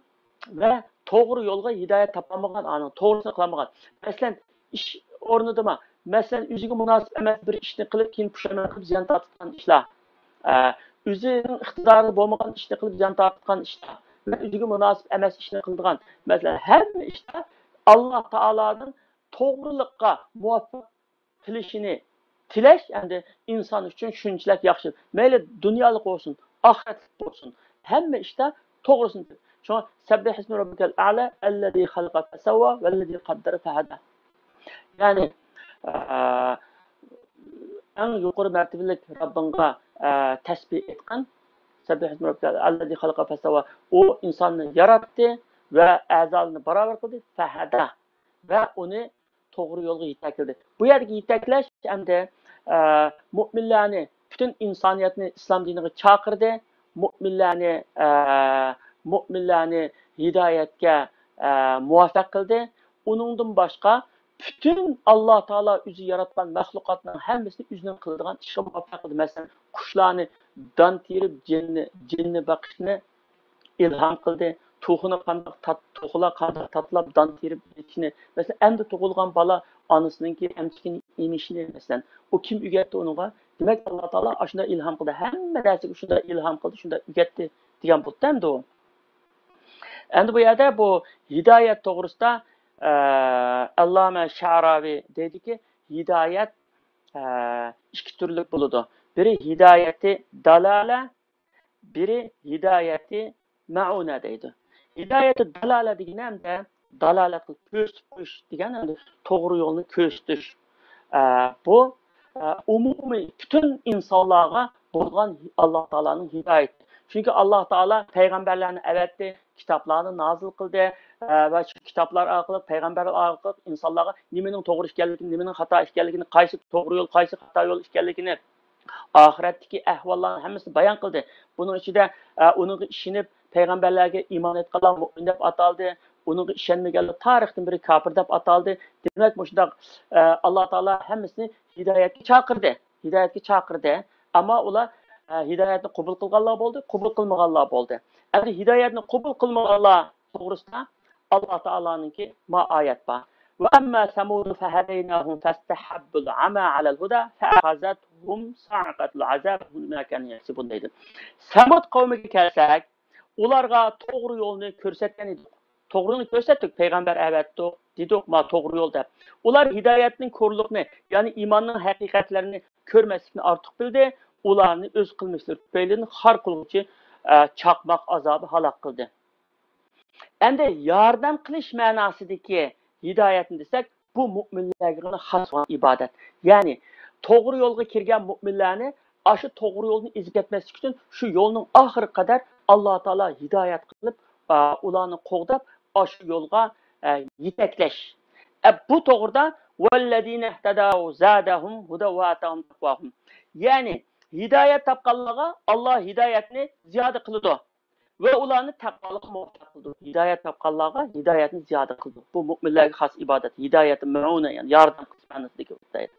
ۋە توغرا يولغا ھىدايەت تاپالمىغان، ئانىڭ توغرىسىنى قىلالمىغان. مەسىلەن، ئىش ئورنىدىمۇ، مەسىلەن، ئۆزىگە مۇناسىپ ئەمەس بىر ئىشنى قىلىپ، كېيىن پۇشايمان قىلىپ زىيان تارتىدىغان ئىشلار. ئە، ئۆزىنىڭ ئىقتىدارىدا بولمىغان ئىشنى قىلىپ زىيان تارتىدىغان ئىشلار. ۋە ئۆزىگە مۇناسىپ ئەمەس ئىشنى قىلىدىغان. مەسىلەن، ھەممە ئىشتا ئاللا تائالانىڭ توغرىلىققا مۇۋەپپەق قىلىشىنى تىلەش ئەمدى ئىنسان ئۈچۈن شۇنچىلىك ياخشى. مەيلى دۇنيالىق بولسۇن، ئاخىرەتلىك بولسۇن، ھەممە ئىشتا توغرىسىنى تىل-، شۇڭا سەببىھىسمۇ رەببىكەل ئەئلا، ئەللەزى خەلەقە فەسەۋۋا، ۋەللەزى قەددەرە فەھەدە. يەنى، ئە، ئەڭ يۇقىرى مەرتىۋىلىك رەببىڭغا، ئە، تەسبىھ ئېيتقىن. سەببىھىسمۇ رەببىكەل ئەئلا، ئەللەزى خەلەقە فەسەۋۋا. ئۇ ئىنساننى ياراتتى ۋە ئەزالىرىنى باراۋەر قىلدى، فەھەدە. ۋە ئۇنى توغرا يولغا يېتەكلىدى. بۇ يەردىكى يېتەكلەش ئەمدى، ئە، مۆمىنلەرنى، پۈتۈن ئىنسانىيەتنى ئىسلام دىنىغا چاقىردى. مۆمىنلەرنى، ئە، مۆمىنلەرنى ھىدايەتكە، ئە، مۇۋەپپەق قىلدى. ئۇنىڭدىن باشقا پۈتۈن ئاللا تائالا ئۆزى ياراتقان مەخلۇقاتنىڭ ھەممىسىنى ئۆزىنىڭ قىلىدىغان ئىشىغا مۇۋەپپەق قىلدى. مەسىلەن، قۇشلارنى دان تېرىپ، جىننى، جىننى بېقىشنى ئىلھام قىلدى. توخۇنى قانداق تات-، توخۇلار قانداق تاتىلاپ دان تېرىپ يېتىشنى. مەسىلەن، ئەمدى تۇغۇلغان بالا ئانىسىنىڭكى ئەمچىكىنى ئېمىشنى، مەسىلەن، ئۇ كىم ئۆگەتتى ئۇنىڭغا؟ دېمەك، ئاللا تائالا ئاشۇنداق ئىلھام قىلدى. ھەممە نەرسىگە شۇنداق ئىلھام قىلدى، شۇنداق ئۆگەتتى دېگەن بولدى ئەمدى ئۇ. ئەمدى بۇ يەردە بۇ ھىدايەت توغرىسىدا، ئە، ئەللامە شەئراۋى دەيدۇكى، ھىدايەت، ئە، ئىككى تۈرلۈك بولىدۇ. بىرى ھىدايەتى دالالە، بىرى ھىدايەتى مەئۇنە دەيدۇ. ھىدايەتى دالالە دېگىنى ئەمدى دالالەت قىلىپ كۆرسىتىپ قويۇش دېگەن ئەمدى توغرا يولنى كۆرسىتىش. ئە، بۇ، ئە، ئومۇمىي پۈتۈن ئىنسانلارغا بولغان ئاللا تائالانىڭ ھىدايىتى. چۈنكى ئاللا تائالا پەيغەمبەرلەرنى ئەۋەتتى، كىتابلارنى نازىل قىلدى، ئە، ۋە شۇ كىتابلار ئارقىلىق، پەيغەمبەرلەر ئارقىلىق ئىنسانلارغا نېمىنىڭ توغرا ئىكەنلىكىنى، نېمىنىڭ خاتا ئىكەنلىكىنى، قايسى توغرا يول، قايسى خاتا يول ئىكەنلىكىنى، ئاخىرەتتىكى ئەھۋاللارنىڭ ھەممىسىنى بايان قىلدى. بۇنىڭ ئىچىدە، ئە، ئۇنىڭغا ئىشىنىپ، پەيغەمبەرلەرگە ئىمان ئېيتقانلار مۆمىن دەپ ئاتالدى. ئۇنىڭغا ئىشەنمىگەنلەر تارىختىن بېرى كاپىر دەپ ئاتالدى. دېمەك، مۇشۇنداق، ئە، ئاللا تائالا ھەممىسىنى ھىدايەتكە چاقىردى. ھىدايەتكە چاقىردى. ئەمما ئۇلار، ئە، ھىدايەتنى قوبۇل قىلغانلار بولدى، قوبۇل قىلمىغانلار بولدى. ئەمدى ھىدايەتنى قوبۇل قىلمىغانلار توغرىسىدا ئاللا تائالانىڭكى ما ئايەت بار. وأما ثمود فهديناهم فاستحبوا العمى على الهدى فأخذتهم صاعقة العذاب وهم ما كانوا يكسبون دەيدۇ. سەمۇد قەۋمىگە كەلسەك، ئۇلارغا توغرا يولنى كۆرسەتكەن ئىدۇق. توغرىنى كۆرسەتتۇق، پەيغەمبەر ئەۋەتتۇق، دېدۇق، ما توغرا يول دەپ. ئۇلار ھىدايەتنىڭ كورلۇقىنى، يەنى ئىماننىڭ ھەقىقەتلىرىنى كۆرمەسلىكنى ئارتۇق بىلدى. ئۇلارنى ئۆز قىلمىشلىرى تۈپەيلىدىن خار قىلغۇچى، ئە، چاقماق ئازابى ھالاك قىلدى. ئەمدى ياردەم قىلىش مەناسىدىكى ھىدايەتنى دېسەك، بۇ مۆمىنلەرگە خاس بولغان ئىبادەت. يەنى توغرا يولغا كىرگەن مۆمىنلەرنى ئاشۇ توغرا يولدىن ئېزىپ كەتمەسلىك ئۈچۈن شۇ يولنىڭ ئاخىرى قەدەر ئاللا تائالا ھىدايەت قىلىپ، ئا، ئۇلارنى قوغداپ، ئاشۇ يولغا، ئە، يېتەكلەش. ئە، بۇ توغرىدا، والذين اهتدوا زادهم هدى وآتاهم تقواهم. يەنى ھىدايەت تاپقانلارغا ئاللا ھىدايەتنى زىيادە قىلىدۇ. ۋە ئۇلارنى تەقۋالىققا مۇۋەپپەق قىلىدۇ. ھىدايەت تاپقانلارغا ھىدايەتنى زىيادە قىلىدۇ. بۇ مۆمىنلەرگە خاس ئىبادەت. ھىدايەت مەئۇنە، يەنى ياردەم قىلىش مەنىسىدىكى ھىدايەت.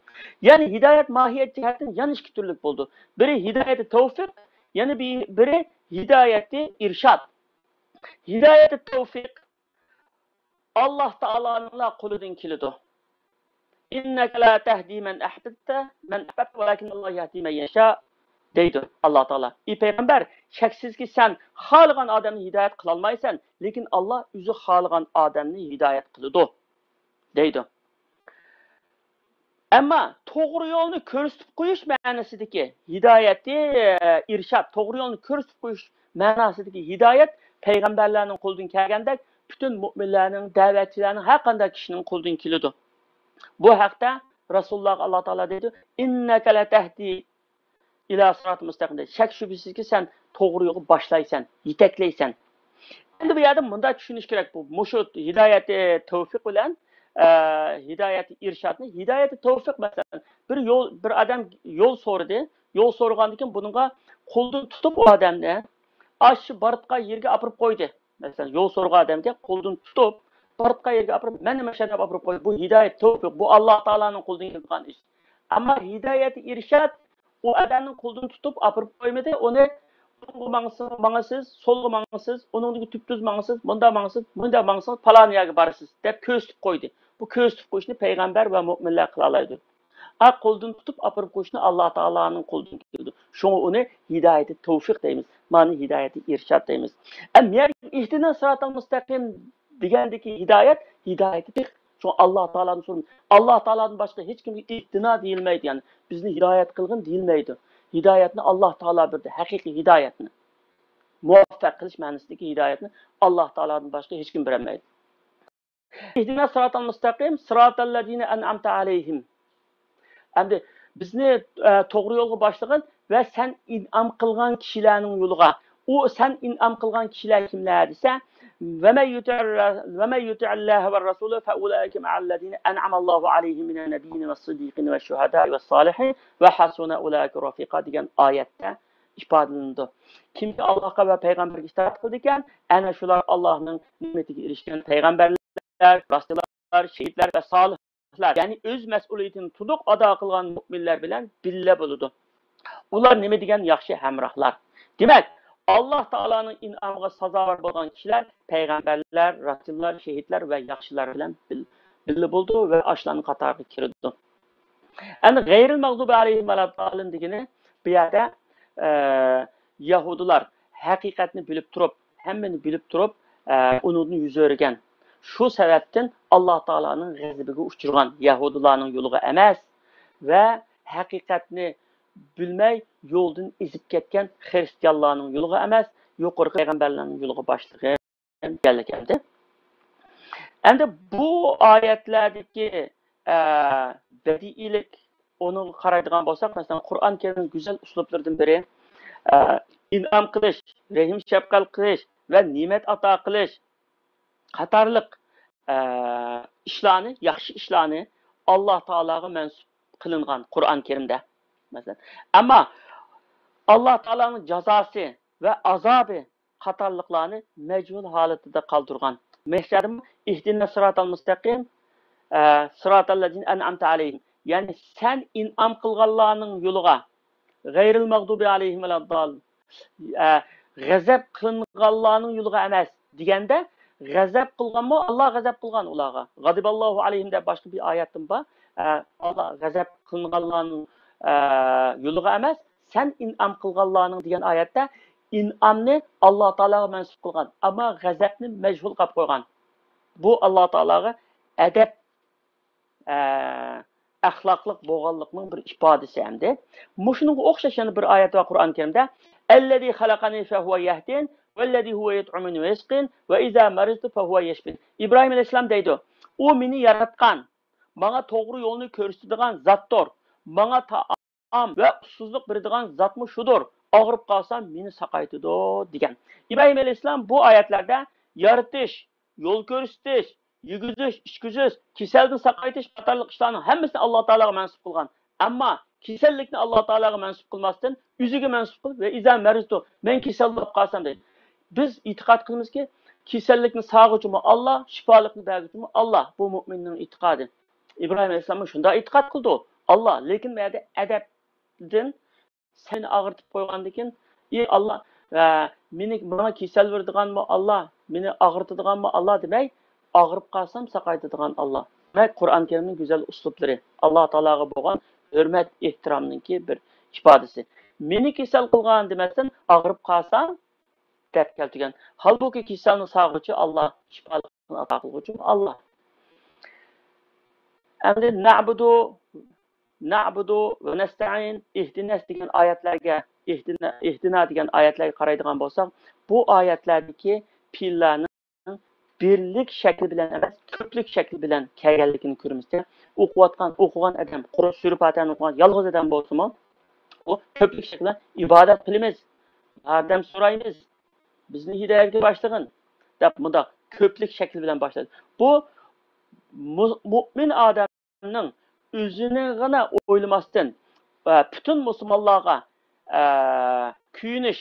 يەنى ھىدايەت ماھىيەت جەھەتتىن يەنە ئىككى تۈرلۈك بولىدۇ. بىرى ھىدايەتى تەۋفىق، يەنە بىر، بىرى ھىدايەتى ئىرشاد. ھىدايەتى تەۋفىق ئاللا تائالانىڭلا قولىدىن كېلىدۇ. إنك لا تهدي من أحببت، من أحببت، ولكن الله يهدي من يشاء. دەيدۇ ئاللا تائالا. ئى پەيغەمبەر، شەكسىزكى، سەن خالىغان ئادەمنى ھىدايەت قىلالمايسەن، لېكىن ئاللا ئۆزى خالىغان ئادەمنى ھىدايەت قىلىدۇ، دەيدۇ. ئەمما توغرا يولنى كۆرسىتىپ قويۇش مەنىسىدىكى ھىدايەتى، ئىرشاد، توغرا يولنى كۆرسىتىپ قويۇش مەناسىدىكى ھىدايەت پەيغەمبەرلەرنىڭ قولىدىن كەلگەندەك، پۈتۈن مۆمىنلەرنىڭ، دەۋەتچىلەرنىڭ، ھەر قانداق كىشىنىڭ قولىدىن كېلىدۇ. بۇ ھەقتە رەسۇلۇللاغا ئاللا تائالا دەيدۇ، «ئىننەكە لەتەھدى ئىلا سىراتىل مۇستەقىم» دەيدۇ. شەك شۈبھىسىزكى، سەن توغرا يولغا باشلايسەن، يېتەكلەيسەن. ئەمدى بۇ يەردە مۇنداق چۈشىنىش كېرەك، بۇ، مۇشۇ ھىدايەتى تەۋفىق بىلەن، ئە، ھىدايەتى ئىرشادنى، ھىدايەتى تەۋفىق، مەسىلەن، بىر يول، بىر ئادەم يول سورىدى، يول سورىغاندىن كېيىن بۇنىڭغا قولىدىن تۇتۇپ ئۇ ئادەمنى ئاشۇ بارىدىغان يېرىگە ئاپىرىپ قويدى. مەسىلەن، يول سورىغان ئادەمگە قولىدىن تۇتۇپ، بارىدىغان يەرگە ئاپىرىپ، مەن نېمە شەرەپ ئاپىرىپ قويدۇم؟ بۇ ھىدايەت، تەۋپىق، بۇ ئاللا تائالانىڭ قولىدىن كېلىدىغان ئىش. ئەمما ھىدايەت ئىرشاد، ئۇ ئادەمنىڭ قولىدىن تۇتۇپ ئاپىرىپ قويمىدى، ئۇنى ئوڭغا ماڭسىز، ماڭىسىز، سولغا ماڭىسىز، ئۇنىڭدىن تۈپتۈز ماڭىسىز، مۇنداق ماڭسىز، مۇنداق ماڭسىڭىز، پالان يەرگە بارىسىز، دەپ كۆرسىتىپ قويدى. بۇ كۆرسىتىپ قويۇشنى پەيغەمبەر ۋە مۆمىنلەر قىلالايدۇ. ئا، قولىدىن تۇتۇپ ئاپىرىپ قويۇشنى ئاللا تائالانىڭ قولىدىن كېلىدۇ. شۇڭا ئۇنى ھىدايەتى تەۋپىق دەيمىز. مانا ھىدايەتى ئىرشاد دەيمىز. ئەم، يەنى ئىھدىنا سىراتال مۇستەقىم دېگەندىكى ھىدايەت، ھىدايەتى تەۋپىق. شۇڭا ئاللا تائالادىن سورىمىز. ئاللا تائالادىن باشقا ھېچ كىمگە ئىھدىنا دېيىلمەيدۇ، يەنى بىزنى ھىدايەت قىلغىن دېيىلمەيدۇ. ھىدايەتنى ئاللا تائالا بېرىدۇ، ھەقىقىي ھىدايەتنى. مۇۋەپپەق قىلىش مەنىسىدىكى ھىدايەتنى ئاللا تائالادىن باشقا ھېچ كىم بېرەلمەيدۇ. ئىھدىنا سىراتال مۇستەقىم، سىراتال لەزىنە ئەنئەمتە ئەلەيھىم. ئەمدى بىزنى، ئە، توغرا يولغا باشلىغىن ۋە سەن ئىنئام قىلغان كىشىلەرنىڭ يولىغا. ئۇ سەن ئىنئام قىلغان كىشىلەر كىملەر دېسە، ۋەمەن يۇتىئ-، ۋەمەن يۇتىئىللاھە ۋەررەسۇلە فەئۇلائىكە مەئەللەزىنە ئەنئەمەللاھۇ ئەلەيھىم مىنەننەبىييىنە ۋەسسىددىقىنە ۋەششۇھەدائى ۋەسسالىھىن ۋەھەسۇنە ئۇلائىكە رەفىقا دېگەن ئايەتتە ئىپادىلىنىدۇ. كىمكى ئاللاھقا ۋە پەيغەمبەرگە ئىتائەت قىلىدىكەن، ئەنە شۇلار ئاللاھنىڭ نېمىتىگە ئېرىشكەن پەيغەمبەرلەر، راستچىللار، شېھىتلەر ۋە سالىھلار، يەنى ئۆز مەسئۇلىيىتىنى تولۇق ئادا قىلغان مۆمىنلەر بىلەن بىللە بولىدۇ. ئۇلار نېمە دېگەن ياخشى ھەمراھلار! دېمەك، ئاللاھ تائالانىڭ ئىنئامىغا سازاۋەر بولغان كىشىلەر پەيغەمبەرلەر، راستچىللار، شېھىتلەر ۋە ياخشىلار بىلەن بىل-، بىللە بولىدۇ ۋە ئاشۇلارنىڭ قاتارىغا كىرىدۇ. ئەمدى غەيرىل مەغدۇبى ئەلەيھىم ۋەلەددالىن دېگىنى بۇ يەردە، ئە، يەھۇدىيلار ھەقىقەتنى بىلىپ تۇرۇپ، ھەممىنى بىلىپ تۇرۇپ، ئە، ئۇنىڭدىن يۈز ئۆرۈگەن. شۇ سەۋەبتىن ئاللاھ تائالانىڭ غەزىپىگە ئۇچرىغان يەھۇدىيلارنىڭ يولىغا ئەمەس ۋە ھەقىقەتنى بىلمەي يولدىن ئېزىپ كەتكەن خىرىستىيانلارنىڭ يولىغا ئەمەس، يۇقىرىقى پەيغەمبەرلەرنىڭ يولىغا باشلىغىن دېگەنلىك ئەمدى. ئەمدى بۇ ئايەتلەردىكى، ئە، بەدىئىيلىك، ئۇنىڭغا قارايدىغان بولساق، مەسىلەن، قۇرئان كەرىمنىڭ گۈزەل ئۇسلۇبلىرىدىن بىرى، ئە، ئىنئام قىلىش، رەھىم شەپقەت قىلىش ۋە نېمەت ئاتا قىلىش قاتارلىق، ئە، ئىشلارنى، ياخشى ئىشلارنى ئاللاھ تائالاغا مەنسۇپ قىلىنغان قۇرئان كەرىمدە، مەسىلەن. ئەمما ئاللاھ تائالانىڭ جازاسى ۋە ئازابى قاتارلىقلارنى مەجھۇل ھالىتىدە قالدۇرغان. مەھشەردىمۇ ئىھدىنەس سىراتال مۇستەقىم، ئە، سىراتال لەزىنە ئەنئەمتە ئەلەيھىم. يەنى سەن ئىنئام قىلغانلارنىڭ يولىغا، غەيرىل مەغدۇبى ئەلەيھىم ۋەلەددالىن. ئە، غەزەپ قىلىنغانلارنىڭ يولىغا ئەمەس دېگەندە، غەزەپ قىلغانمۇ؟ ئاللاھ غەزەپ قىلغان ئۇلارغا. غەزىبەللاھۇ ئەلەيھىم دەپ باشقا بىر ئايەتتىن بار. ئە، ئاللاھ غەزەپ قىلىنغانلارنىڭ، ئە، يولىغا ئەمەس، سەن ئىنئام قىلغانلارنىڭ دېگەن ئايەتتە ئىنئامنى ئاللاھ تائالاغا مەنسۇپ قىلغان، ئەمما غەزەپنى مەجھۇل قىلىپ قويغان. بۇ ئاللاھ تائالاغا ئەدەپ، ئە، ئەخلاقلىق بولغانلىقنىڭ بىر ئىپادىسى ئەمدى. مۇشۇنىڭغا ئوخشاش يەنە بىر ئايەت بار قۇرئان كەرىمدە. ئەللەزى خەلەقەنى فەھۇۋە يەھدىن، ۋەللەزى ھۇۋە يۇتئىمۇنى ۋە يەسقىن، ۋە ئىزا مەرىزتۇ فەھۇۋە يەشفىن. ئىبراھىم ئەلەيھىسسالام دەيدۇ، ئۇ مېنى ياراتقان، ماڭا توغرا يولنى كۆرسىتىدىغان زاتتۇر. ماڭا تائام ۋە ئۇسسۇزلۇق بېرىدىغان زاتمۇ شۇدۇر. ئاغرىپ قالسام، مېنى ساقايتىدۇ، دېگەن. ئىبراھىم ئەلەيھىسسالام بۇ ئايەتلەردە يارىتىش، يول كۆرسىتىش، يېگۈزۈش، ئىچكۈزۈش، كېسەلدىن ساقايتىش قاتارلىق ئىشلارنىڭ ھەممىسىنى ئاللا تائالاغا مەنسۇپ قىلغان. ئەمما كېسەللىكنى ئاللا تائالاغا مەنسۇپ قىلماستىن، ئۆزىگە مەنسۇپ قىلىپ، ۋە ئىزا مەرىزتۇ، مەن كېسەل بولۇپ قالسام دەيدۇ. بىز ئېتىقاد قىلىمىزكى، كېسەللىكنى سالغۇچىمۇ ئاللا، شىپالىقنى بەرگۈچىمۇ ئاللا. بۇ مۆمىننىڭ ئېتىقادى. ئىبراھىم ئەلەيھىسسالاممۇ شۇنداق ئېتىقاد قىلدى. ئاللا، لېكىن بۇ يەردە ئەدەپتىن سېنى ئاغرىتىپ قويغاندىكىن، ئى ئاللا، ئە، مېنى، ماڭا كېسەل بېرىدىغانمۇ ئاللا، مېنى ئاغرىتىدىغانمۇ ئاللا دېمەي، ئاغرىپ قالسام ساقايتىدىغان ئاللا. دېمەك، قۇرئان كەرىمنىڭ گۈزەل ئۇسلۇبلىرى، ئاللا تائالاغا بولغان ھۆرمەت، ئېھتىرامنىڭكى بىر ئىپادىسى. مېنى كېسەل قىلغان دېمەستىن، ئاغرىپ قالسا دەپ كەلتۈرگەن. ھالبۇكى، كېسەلنى ساغغۇچى ئاللا، شىپالىقنى ئاتا قىلغۇچى ئاللا. ئەمدى نەبۇدۇ، نەبۇدۇ ۋە نەستەئىن، ئىھدىنەس دېگەن ئايەتلەرگە، ئىھدىنا، ئىھدىنا دېگەن ئايەتلەرگە قارايدىغان بولساق، بۇ ئايەتلەردىكى پېئىللارنىڭ بىرلىك شەكلى بىلەن ئەمەس، كۆپلۈك شەكلى بىلەن كەلگەنلىكىنى كۆرىمىز. ئوقۇۋاتقان، ئوقۇغان ئادەم، قۇرۇق سۈرە پاتىھەنى ئوقۇغان يالغۇز ئادەم بولسىمۇ، ئۇ كۆپلۈك شەكلى بىلەن ئىبادەت قىلىمىز، ياردەم سورايمىز، بىزنى ھىدايەتكە باشلىغىن دەپ مۇنداق كۆپلۈك شەكلى بىلەن باشلايدۇ. بۇ مۇ-، مۇئمىن ئادەمنىڭ ئۆزىنىڭغىنا ئويلىماستىن، ئە، پۈتۈن مۇسۇلمانلارغا، ئە، كۆيۈنۈش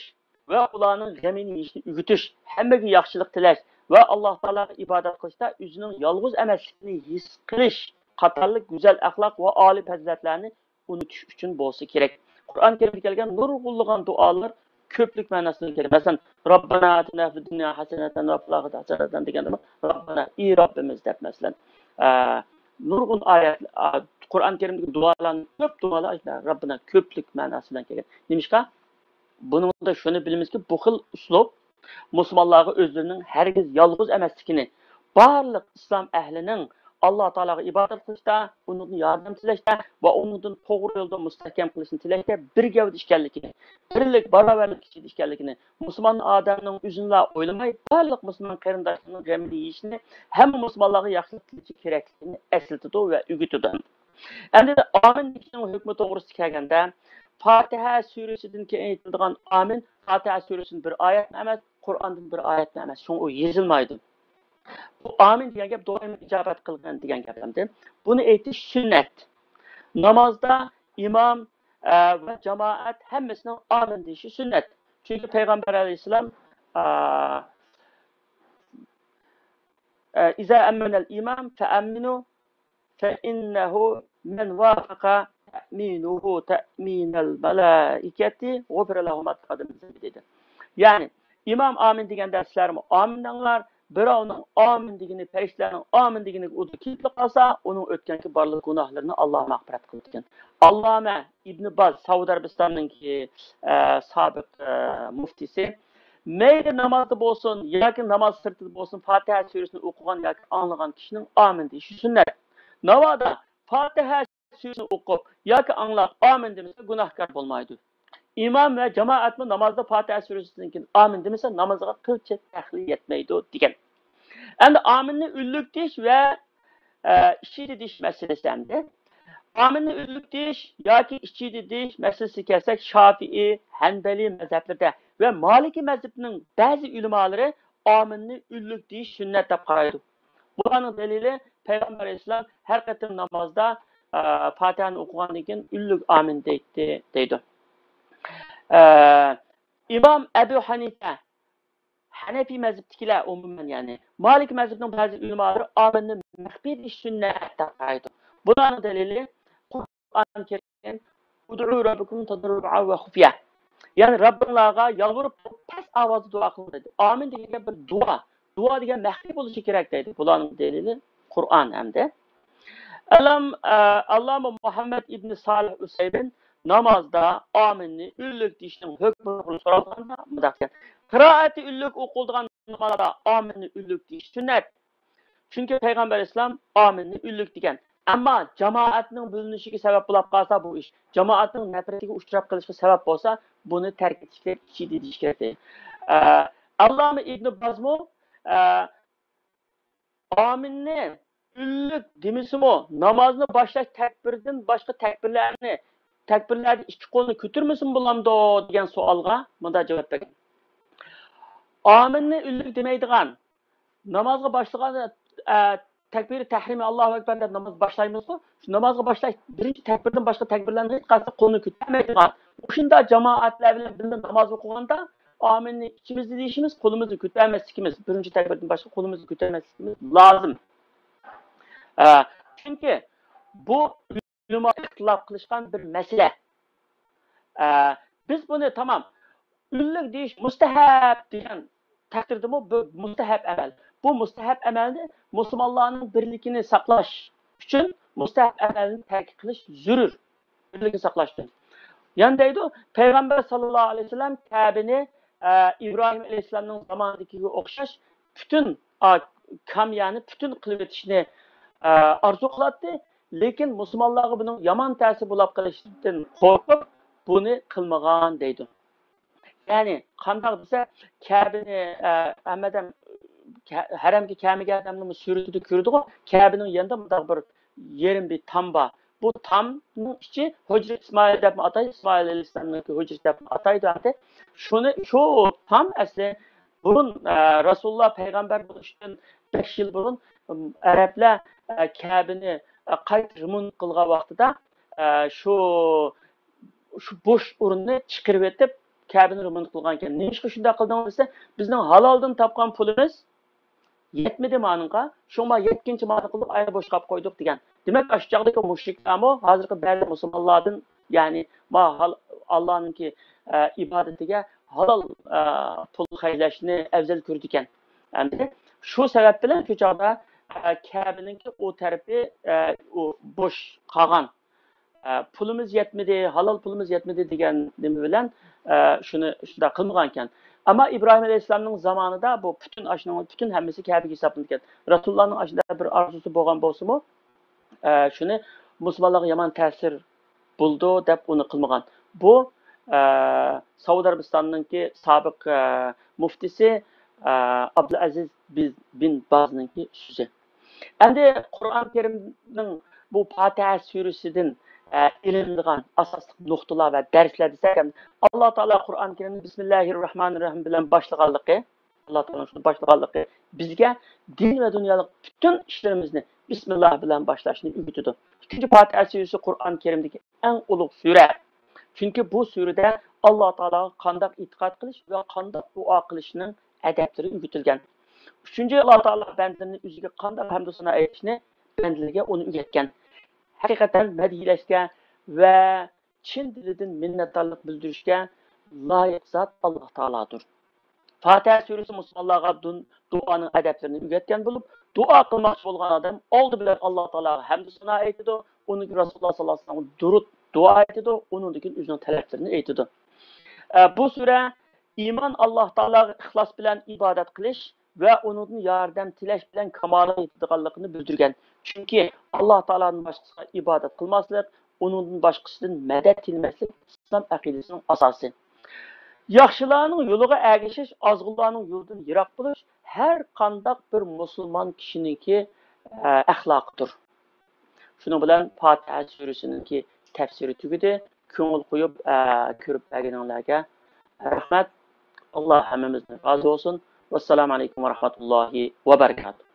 ۋە ئۇلارنىڭ غېمىنى يېيىشنى ئۆگىتىش، ھەممىگە ياخشىلىق تىلەش ۋە ئاللا تائالاغا ئىبادەت قىلىشتا ئۆزىنىڭ يالغۇز ئەمەسلىكىنى ھېس قىلىش قاتارلىق گۈزەل ئەخلاق ۋە ئالىي پەزىلەتلەرنى ئۇنتۇش ئۈچۈن بولسا كېرەك. قۇرئان كەرىمدە كەلگەن نۇرغۇنلىغان دۇئالار كۆپلۈك مەناسىنى كەلگەن. مەسىلەن، ربنا آتنا في الدنيا حسنة وفي الآخرة حسنة دېگەندىمۇ، ربنا، ئى رەببىمىز دەپ، مەسىلەن، ئە، نۇرغۇن ئايەت، ئە، قۇرئان كەرىمدىكى دۇئالارنى، كۆپ دۇئالار، ربنا كۆپلۈك مەناسى بىلەن كەلگەن. نېمىشقا؟ بۇنىڭدا شۇنى بىلىمىزكى، بۇ خىل ئۇسلۇب مۇسۇلمانلارغا ئۆزلىرىنىڭ ھەرگىز يالغۇز ئەمەسلىكىنى، بارلىق ئىسلام ئەھلىنىڭ ئاللا تائالاغا ئىبادەت قىلىشتا، ئۇنىڭدىن ياردەم تىلەشتە ۋە ئۇنىڭدىن توغرا يولدا مۇستەھكەم قىلىشنى تىلەشتە بىر گەۋدە ئىكەنلىكىنى، بىرلىك، باراۋەرلىك ئىچىدە ئىكەنلىكىنى، مۇسۇلمان ئادەمنىڭ ئۆزىنىلا ئويلىماي، بارلىق مۇسۇلمان قېرىنداشلىرىنىڭ غېمىنى يېيىشىنى، ھەممە مۇسۇلمانلارغا ياخشىلىق تىلىشى كېرەكلىكىنى ئەسلىتىدۇ ۋە ئۆگىتىدۇ. ئەمدى ئامىن دېيىشنىڭ ھۆكمى توغرىسىدا كەلگەندە، پاتىھە سۈرىسىدىن كېيىن ئېيتىلىدىغان ئامىن پاتىھە سۈرىسىدىن بىر ئايەتمۇ ئەمەس، قۇرئاندىن بىر ئايەتمۇ ئەمەس. شۇڭا ئۇ يېزىلمايدۇ. بۇ ئامىن دېگەن گەپ دائىم ئىجابەت قىلغىن دېگەن گەپ ئەمدى. بۇنى ئېيتىش سۈننەت. نامازدا ئىمام، ئە، ۋە جامائەت ھەممىسىنىڭ ئامىن دېيىشى سۈننەت. چۈنكى پەيغەمبەر ئەلەيھىسسالام، ئە، ئە، إذا أمن الإمام فأمنوا فإنه من وافق تأمينه تأمين الملائكة غفر له ما تقدم من ذنبه دېدى. يەنى، ئىمام ئامىن دېگەندە سىلەرمۇ ئامىن دەڭلار. بىراۋنىڭ ئامىن دېگىنى، پەرىشتىلەرنىڭ ئامىن دېگىنىگە ئۇدۇل كېلىپلا قالسا، ئۇنىڭ ئۆتكەنكى بارلىق گۇناھلىرىنى ئاللا مەغپىرەت قىلىدىكەن. ئاللامە ئىبنى باز، سەئۇدى ئەرەبىستاننىڭكى، ئە، سابىق، ئە، مۇفتىسى، مەيلى نامازدا بولسۇن ياكى ناماز سىرتىدا بولسۇن، پاتىھە سۈرىسىنى ئوقۇغان ياكى ئاڭلىغان كىشىنىڭ ئامىن دېيىشى سۈننەت. ناۋادا پاتىھە سۈرىسىنى ئوقۇپ ياكى ئاڭلاپ ئامىن دېمىسە، گۇناھكار بولمايدۇ. ئىمام ۋە جامائەتمۇ نامازدا پاتىھە سۈرىسىدىن كېيىن ئامىن دېمىسە، نامازىغا قىلچە دەخلى يەتمەيدۇ دېگەن. ئەمدى ئامىننى ئۈنلۈك دېيىش ۋە، ئە، ئىچىدە دېيىش مەسىلىسى ئەمدى. ئامىننى ئۈنلۈك دېيىش ياكى ئىچىدە دېيىش مەسىلىسىگە كەلسەك، شافىئىي، ھەنبەلىي مەزھەپلىرىدە ۋە مالىكىي مەزھىپىنىڭ بەزى ئۆلىمالىرى ئامىننى ئۈنلۈك دېيىش سۈننەت دەپ قارايدۇ. بۇلارنىڭ دەلىلى، پەيغەمبەر ئەلەيھىسسالام ھەر قېتىم نامازدا، ئە، پاتىھەنى ئوقۇغاندىن كېيىن ئۈنلۈك ئامىن دەيتتى، دەيدۇ. ئە، ئىمام ئەبۇ ھەنىفە، ھەنەفىي مەزھەپتىكىلەر ئومۇمەن، يەنى مالىكىي مەزھەپنىڭ بەزى ئۆلىمالىرى ئامىننى مەخپىي دېيىش سۈننەت دەپ قارايدۇ. بۇلارنىڭ دەلىلى، قۇرئان كەرىم، ادعوا ربكم تضرعا وخفية. يەنى رەببىڭلارغا يالۋۇرۇپ پەس ئاۋازدا دۇئا قىلىڭ دەيدۇ. ئامىن دېگەن گەپ بىر دۇئا. دۇئا دېگەن مەخپىي بولۇشى كېرەك دەيدۇ. بۇلارنىڭ دەلىلى قۇرئان ئەمدى. ئەللام-، ئە، ئاللامە مۇھەممەد ئىبنى سالىھ ئۇسەيمىن نامازدا ئامىننى ئۈنلۈك دېيىشنىڭ ھۆكمى توغرىسىدا سورالغاندا مۇنداق دېگەن: قىرائەتى ئۈنلۈك ئوقۇلىدىغان نامازدا ئامىننى ئۈنلۈك دېيىش سۈننەت. چۈنكى پەيغەمبەر ئەلەيھىسسالام ئامىننى ئۈنلۈك دېگەن. ئەمما جامائەتنىڭ بۆلۈنۈشىگە سەۋەب بولۇپ قالسا بۇ ئىش، جامائەتنىڭ نەپرىتىگە ئۇچراپ قېلىشقا سەۋەب بولسا، بۇنى تەرك ئېتىش كېرەك، ئىچىدە دېيىش كېرەك دەيدۇ. ئە، ئاللامە ئىبنى بازمۇ، ئە، ئامىننى ئۈنلۈك دېمىسىمۇ، نامازنى باشلاش تەكبىرىدىن باشقا تەكبىرلەرنى، تەكبىرلەردە ئىككى قولنى كۆتۈرمىسىمۇ بولامدۇ دېگەن سوئالغا مۇنداق جاۋاب بەرگەن. ئامىننى ئۈنلۈك دېمەيدىغان، نامازغا باشلىغان، ئە، تەكبىرى تەھرىمى، ئاللاھۇ ئەكبەر دەپ ناماز باشلايمىزغۇ، شۇ نامازغا باشلاش بىرىنچى تەكبىردىن باشقا تەكبىرلەرنى ھېچقايسى قولنى كۆتۈرمەيدىغان، مۇشۇنداق جامائەتلەر بىلەن بىللە ناماز ئوقۇغاندا ئامىننى ئىچىمىزدە دېيىشىمىز، قولىمىزنى كۆتۈرمەسلىكىمىز، بىرىنچى تەكبىردىن باشقا قولىمىزنى كۆتۈرمەسلىكىمىز لازىم. ئە، چۈنكى بۇ ئۆلىما ئىختىلاپ قىلىشقان بىر مەسىلە. ئە، بىز بۇنى تامام ئۈنلۈك دېيىش مۇستەھەب دېگەن تەقدىردىمۇ، بۇ مۇستەھەب ئەمەل. بۇ مۇستەھەب ئەمەلنى مۇسۇلمانلارنىڭ بىرلىكىنى ساقلاش ئۈچۈن مۇستەھەب ئەمەلنى تەرك قىلىش زۆرۈر. بىرلىكنى ساقلاش ئۈچۈن. يەنە دەيدۇ، پەيغەمبەر ساللاللاھۇ ئەلەيھى ۋەسەللەم كەبىنى، ئە، ئىبراھىم ئەلەيھىسسالامنىڭ زامانىدىكىگە ئوخشاش پۈتۈن، ئا، كاميانى پۈتۈن قىلىۋېتىشنى، ئە، ئارزۇ قىلاتتى. لېكىن مۇسۇلمانلارغا بۇنىڭ يامان تەسىرى بولاپ قېلىشتىن قورقۇپ، بۇنى قىلمىغان دەيدۇ. يەنى قانداق دېسە، كەبىنى، ئە، ھەممە ئادەم كە-، ھەرەمگە كەلمىگەن ئادەمنىڭ سۈرىتىدە كۆرىدىغۇ، كەبىنىڭ يېنىدا مۇنداق بىر يېرىم بىر تام بار. بۇ تامنىڭ ئىچى ھۇجرە ئىسمائىل دەپمۇ ئاتايدۇ، ئىسمائىل ئەلەيھىسسالامنىڭكى ھۇجرىسى دەپمۇ ئاتايدۇ ئەمدى. شۇنى، شۇ تام ئەسلى بۇرۇن، ئە، رەسۇلۇللا پەيغەمبەر بولۇشتىن بەش يىل بۇرۇن، ئەرەبلەر، ئە، كەبىنى، ئە، قايتا رېمونت قىلغان ۋاقتىدا، ئە، شۇ، شۇ بوش ئورۇننى چىقىرىۋېتىپ، كەبىنى رېمونت قىلغانىكەن. نېمىشقا شۇنداق قىلدىڭىز دېسە، بىزنىڭ ھالالدىن تاپقان پۇلىمىز يەتمىدى مانىڭغا، شۇڭا يەتكىنچە مانىڭ قىلدۇق، ئاينى بوش قاپ قويدۇق دېگەن. دېمەك، ئاشۇ چاغدىكى مۇشرىكلارمۇ ھازىرقى بەزى مۇسۇلمانلاردىن، يەنى، ما ھال-، ئاللانىڭكى، ئە، ئىبادىتىگە ھالال، ئە، پۇل خەجلەشنى ئەۋزەل كۆرىدىكەن. ئەمدى شۇ سەۋەب بىلەن شۇ چاغدا، ئە، كەبىنىڭكى ئۇ تەرىپى، ئە، ئۇ بوش قالغان. ئە، پۇلىمىز يەتمىدى، ھالال پۇلىمىز يەتمىدى دېگەن نېمە بىلەن، ئە، شۇنى شۇنداق قىلمىغانىكەن. ئەمما ئىبراھىم ئەلەيھىسسالامنىڭ زامانىدا بۇ پۈتۈن ئاشۇنىڭ پۈتۈن ھەممىسى كەبىگە ھېسابلىنىدىكەن. رەسۇلۇللانىڭ ئاشۇنداق بىر ئارزۇسى بولغان بولسىمۇ، ئە، شۇنى مۇسۇلمانلارغا يامان تەسىر بولىدۇ دەپ ئۇنى قىلمىغان. بۇ، ئە، سەئۇدى ئەرەبىستاننىڭكى سابىق، ئە، مۇفتىسى، ئە، ئابدۇلئەزىز بىز-، بىن بازنىڭكى سۆزى. ئەمدى قۇرئان كەرىمنىڭ بۇ پاتىھە سۈرىسىدىن، ئە، ئېلىنىدىغان ئاساسلىق نۇقتىلار ۋە دەرسلەر دېسەك، ئەمدى ئاللا تائالا قۇرئان كەرىمنى بىسمىللاھىررەھمانىررەھىم بىلەن باشلىغانلىقى، ئاللا تائالانىڭ شۇنى باشلىغانلىقى بىزگە دىن ۋە دۇنيالىق پۈتۈن ئىشلىرىمىزنى بىسمىللا بىلەن باشلاشنى ئۆگىتىدۇ. ئىككىنچى، پاتىھە سۈرىسى قۇرئان كەرىمدىكى ئەڭ ئۇلۇغ سۈرە. چۈنكى بۇ سۈرىدە ئاللا تائالاغا قانداق ئېتىقاد قىلىش ۋە قانداق دۇئا قىلىشنىڭ ئەدەپلىرى ئۆگىتىلگەن. ئۈچىنچى، ئاللا تائالا بەندىلىرىنى ئۆزىگە قانداق ھەمدۇ سانا ئېيتىشنى بەندىلىرىگە ئۇنى ئۆگەتكەن. ھەقىقەتەن مەدھىيلەشكە ۋە چىن دىلىدىن مىننەتدارلىق بىلدۈرۈشكە لايىق زات ئاللا تائالادۇر. پاتىھە سۈرىسى مۇسۇلمانلارغا دۇن-، دۇئانىڭ ئەدەپلىرىنى ئۆگەتكەن بولۇپ، دۇئا قىلماقچى بولغان ئادەم ئالدى بىلەن ئاللا تائالاغا ھەمدۇ سانا ئېيتىدۇ، ئۇنىڭ كېيىن رەسۇلۇللا ساللاللاھۇ ئەلەيھى ۋەسەللەمگە دۇرۇت دۇئا ئېيتىدۇ، ئۇنىڭدىن كېيىن ئۆزىنىڭ تەلەپلىرىنى ئېيتىدۇ. ئە، بۇ سۈرە ئىمان، ئاللا تائالاغا ئىخلاس بىلەن ئىبادەت قىلىش ۋە ئۇنىڭدىن ياردەم تىلەش بىلەن كامالغا يېتىدىغانلىقىنى بىلدۈرگەن. چۈنكى ئاللا تائالادىن باشقىسىغا ئىبادەت قىلماسلىق، ئۇنىڭدىن باشقىسىدىن مەدەت تىلىمەسلىك ئىسلام ئەقىدىسىنىڭ ئاساسى. ياخشىلارنىڭ يولىغا ئەگىشىش، ئازغۇنلارنىڭ يولىدىن يىراق بولۇش ھەر قانداق بىر مۇسۇلمان كىشىنىڭكى، ئە، ئەخلاقىدۇر. شۇنىڭ بىلەن پاتىھە سۈرىسىنىڭكى تەپسىرى تۈگىدى. كۆڭۈل قويۇپ، ئە، كۆرۈپ بەرگىنىڭلارگە رەھمەت. ئاللا ھەممىمىزدىن رازى بولسۇن. ۋەسسالامۇ ئەلەيكۇم ۋەرەھمەتۇللاھى ۋەبەرىكاتۇھ.